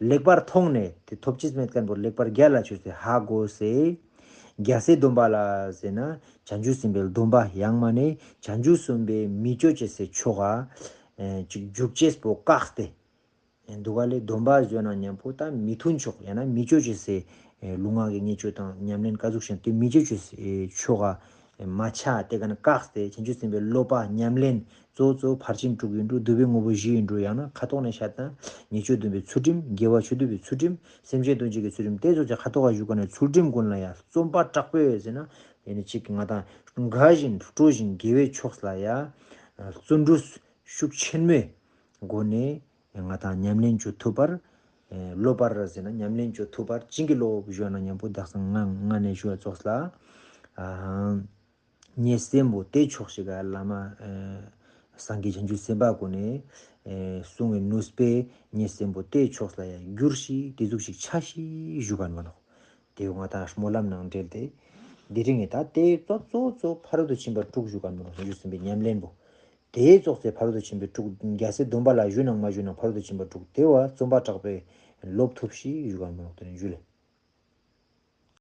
ལེགས་པར་མཐོང་ནས་དེ་ཐོབ་ཅེས་མེད་མཁན་པོ་ལེགས་པར་རྒྱལ་ལ་ཆོས་སེ་ཧ་གོ་སེ། རྒྱལ་སྲས་སྡོམ་པ་ལ་ཟེར་ན་བྱང་ཆུབ་སེམས་དཔའི་སྡོམ་པ་ཡང་མ་ནས་བྱང་ཆུབ་སེམས་དཔའི་མི་སྤྱོད་ཅེས་སེ་ཆོ་ག་ཅིག་འཇུག་ཅེས་པོ་བཀག་སྟེ། འདུག་ག་ལས་སྡོམ་པ་བཟོས་ན་མཉམ་པོ་ད་མི་མཐུན་ཕྱོགས་ཡང་ན་མི་སྤྱོད་ཅེས་སེ་ལུས་ངག་གི་ཉེས་སྤྱོད་དང་ཉམས་ལེན་ག་ཟུག་བྱས་ཏེ་མི་སྤྱོད་ཅེས་སེ་ཆོ་ག་མ་ཆགས་དེ་ག་ནས་བཀག་སྟེ་བྱང་ཆུབ་སེམས་དཔའི་སློབ་པ་ཉམས་ལེན་གཙོ་བོ་གཙོ་བོ་ཕར་ཕྱིན་དྲུག་ཡིན་འགྲོ་བསྡུ་བའི་དངོས་པོ་བཞི་ཡིན་འགྲོ་ཡང་ན་ཁ་ཐོག་ནས་བཤད་ན་ཉེས་སྤྱོད་སྡོམ་པའི་ཚུལ་ཁྲིམས་དགེ་བ་ཆོས་སྡུད་པའི་ཚུལ་ཁྲིམས་སེམས་ཅན་དོན་བྱེད་ཀྱི་ཚུལ་ཁྲིམས་དེ་ཚོ་ཅིག་ཁ་ཐོག་ག་བཞུགས་ག་ནས་ཚུལ་ཁྲིམས་ཀུན་ལ་ཡང་བརྩོན་པ་དྲག་པོས་ཟེར་ན་ཡེ་ནས་ཅིག་ང་དང་དགའ་བཞིན་སྤྲོ་བཞིན་དགེ་བའི་ཕྱོགས་ལ་ཡང་བརྩོན་འགྲུས་ཤུགས་ཆེན་མོའི་སྒོ་ནས། ང་དང་ཉམས་ལེན་བཅོ་ཐུབ་པར། སློབ་པར་ཟེར་ན་ཉམས་ལེན་བཅོ་ཐུབ་པར་བྱིན་གྱིས་རློབས་ཞུ་ན་མཉམ་པོ་དག་སང་ང་ང་ནས་ཞུ་བ་ཙོགས་ལ། ཉེ་སྲིན་པོ་དེ་ཕྱོགས་ཤིག་ག་བླ་མ། སངས་རྒྱས་བྱང་ཆུབ་སེམས་དཔའ་ཀུན་ནས། གསུང་བའི་ནུས་པས་ཉེ་སྲིན་པོ་དེ་ཕྱོགས་ལ་ཡང་འགྱུར་ཞིག་དེ་ཟུག་ཞིག་ཆ་ཞིག་ཞུ་ག་མ་ནོག་དེ་ང་དང་སྨོན་ལམ་ནང་འབྲེལ་ཏེ། འདི་རིང་ངས་ད་དེ་གཙོ་གཙོ་གཙོ་ཕ་རོལ་ཏུ་ཕྱིན་པ་དྲུག་ཞུ་ག་མ་ནོག་བྱང་ཆུབ་སེམས་དཔའི་ཉམས་ལེན་པོ། དེའི་ཙོགས་ཚེ་ཕ་རོལ་ཏུ་ཕྱིན་པའི་དྲུག་རྒྱལ་སྲས་སྡོམ་པ་ལ་ཞུས་ནང་མ་ཞུས་ནང་ཕ་རོལ་ཏུ་ཕྱིན་པ་དྲུག་དེ་བ་བརྩོན་པ་དྲག་པས་ལོབས་ཐུབ་ཤིག་ཞུ་ག་མི་ནོག་དེ་ནི་ཞུ་ལེ།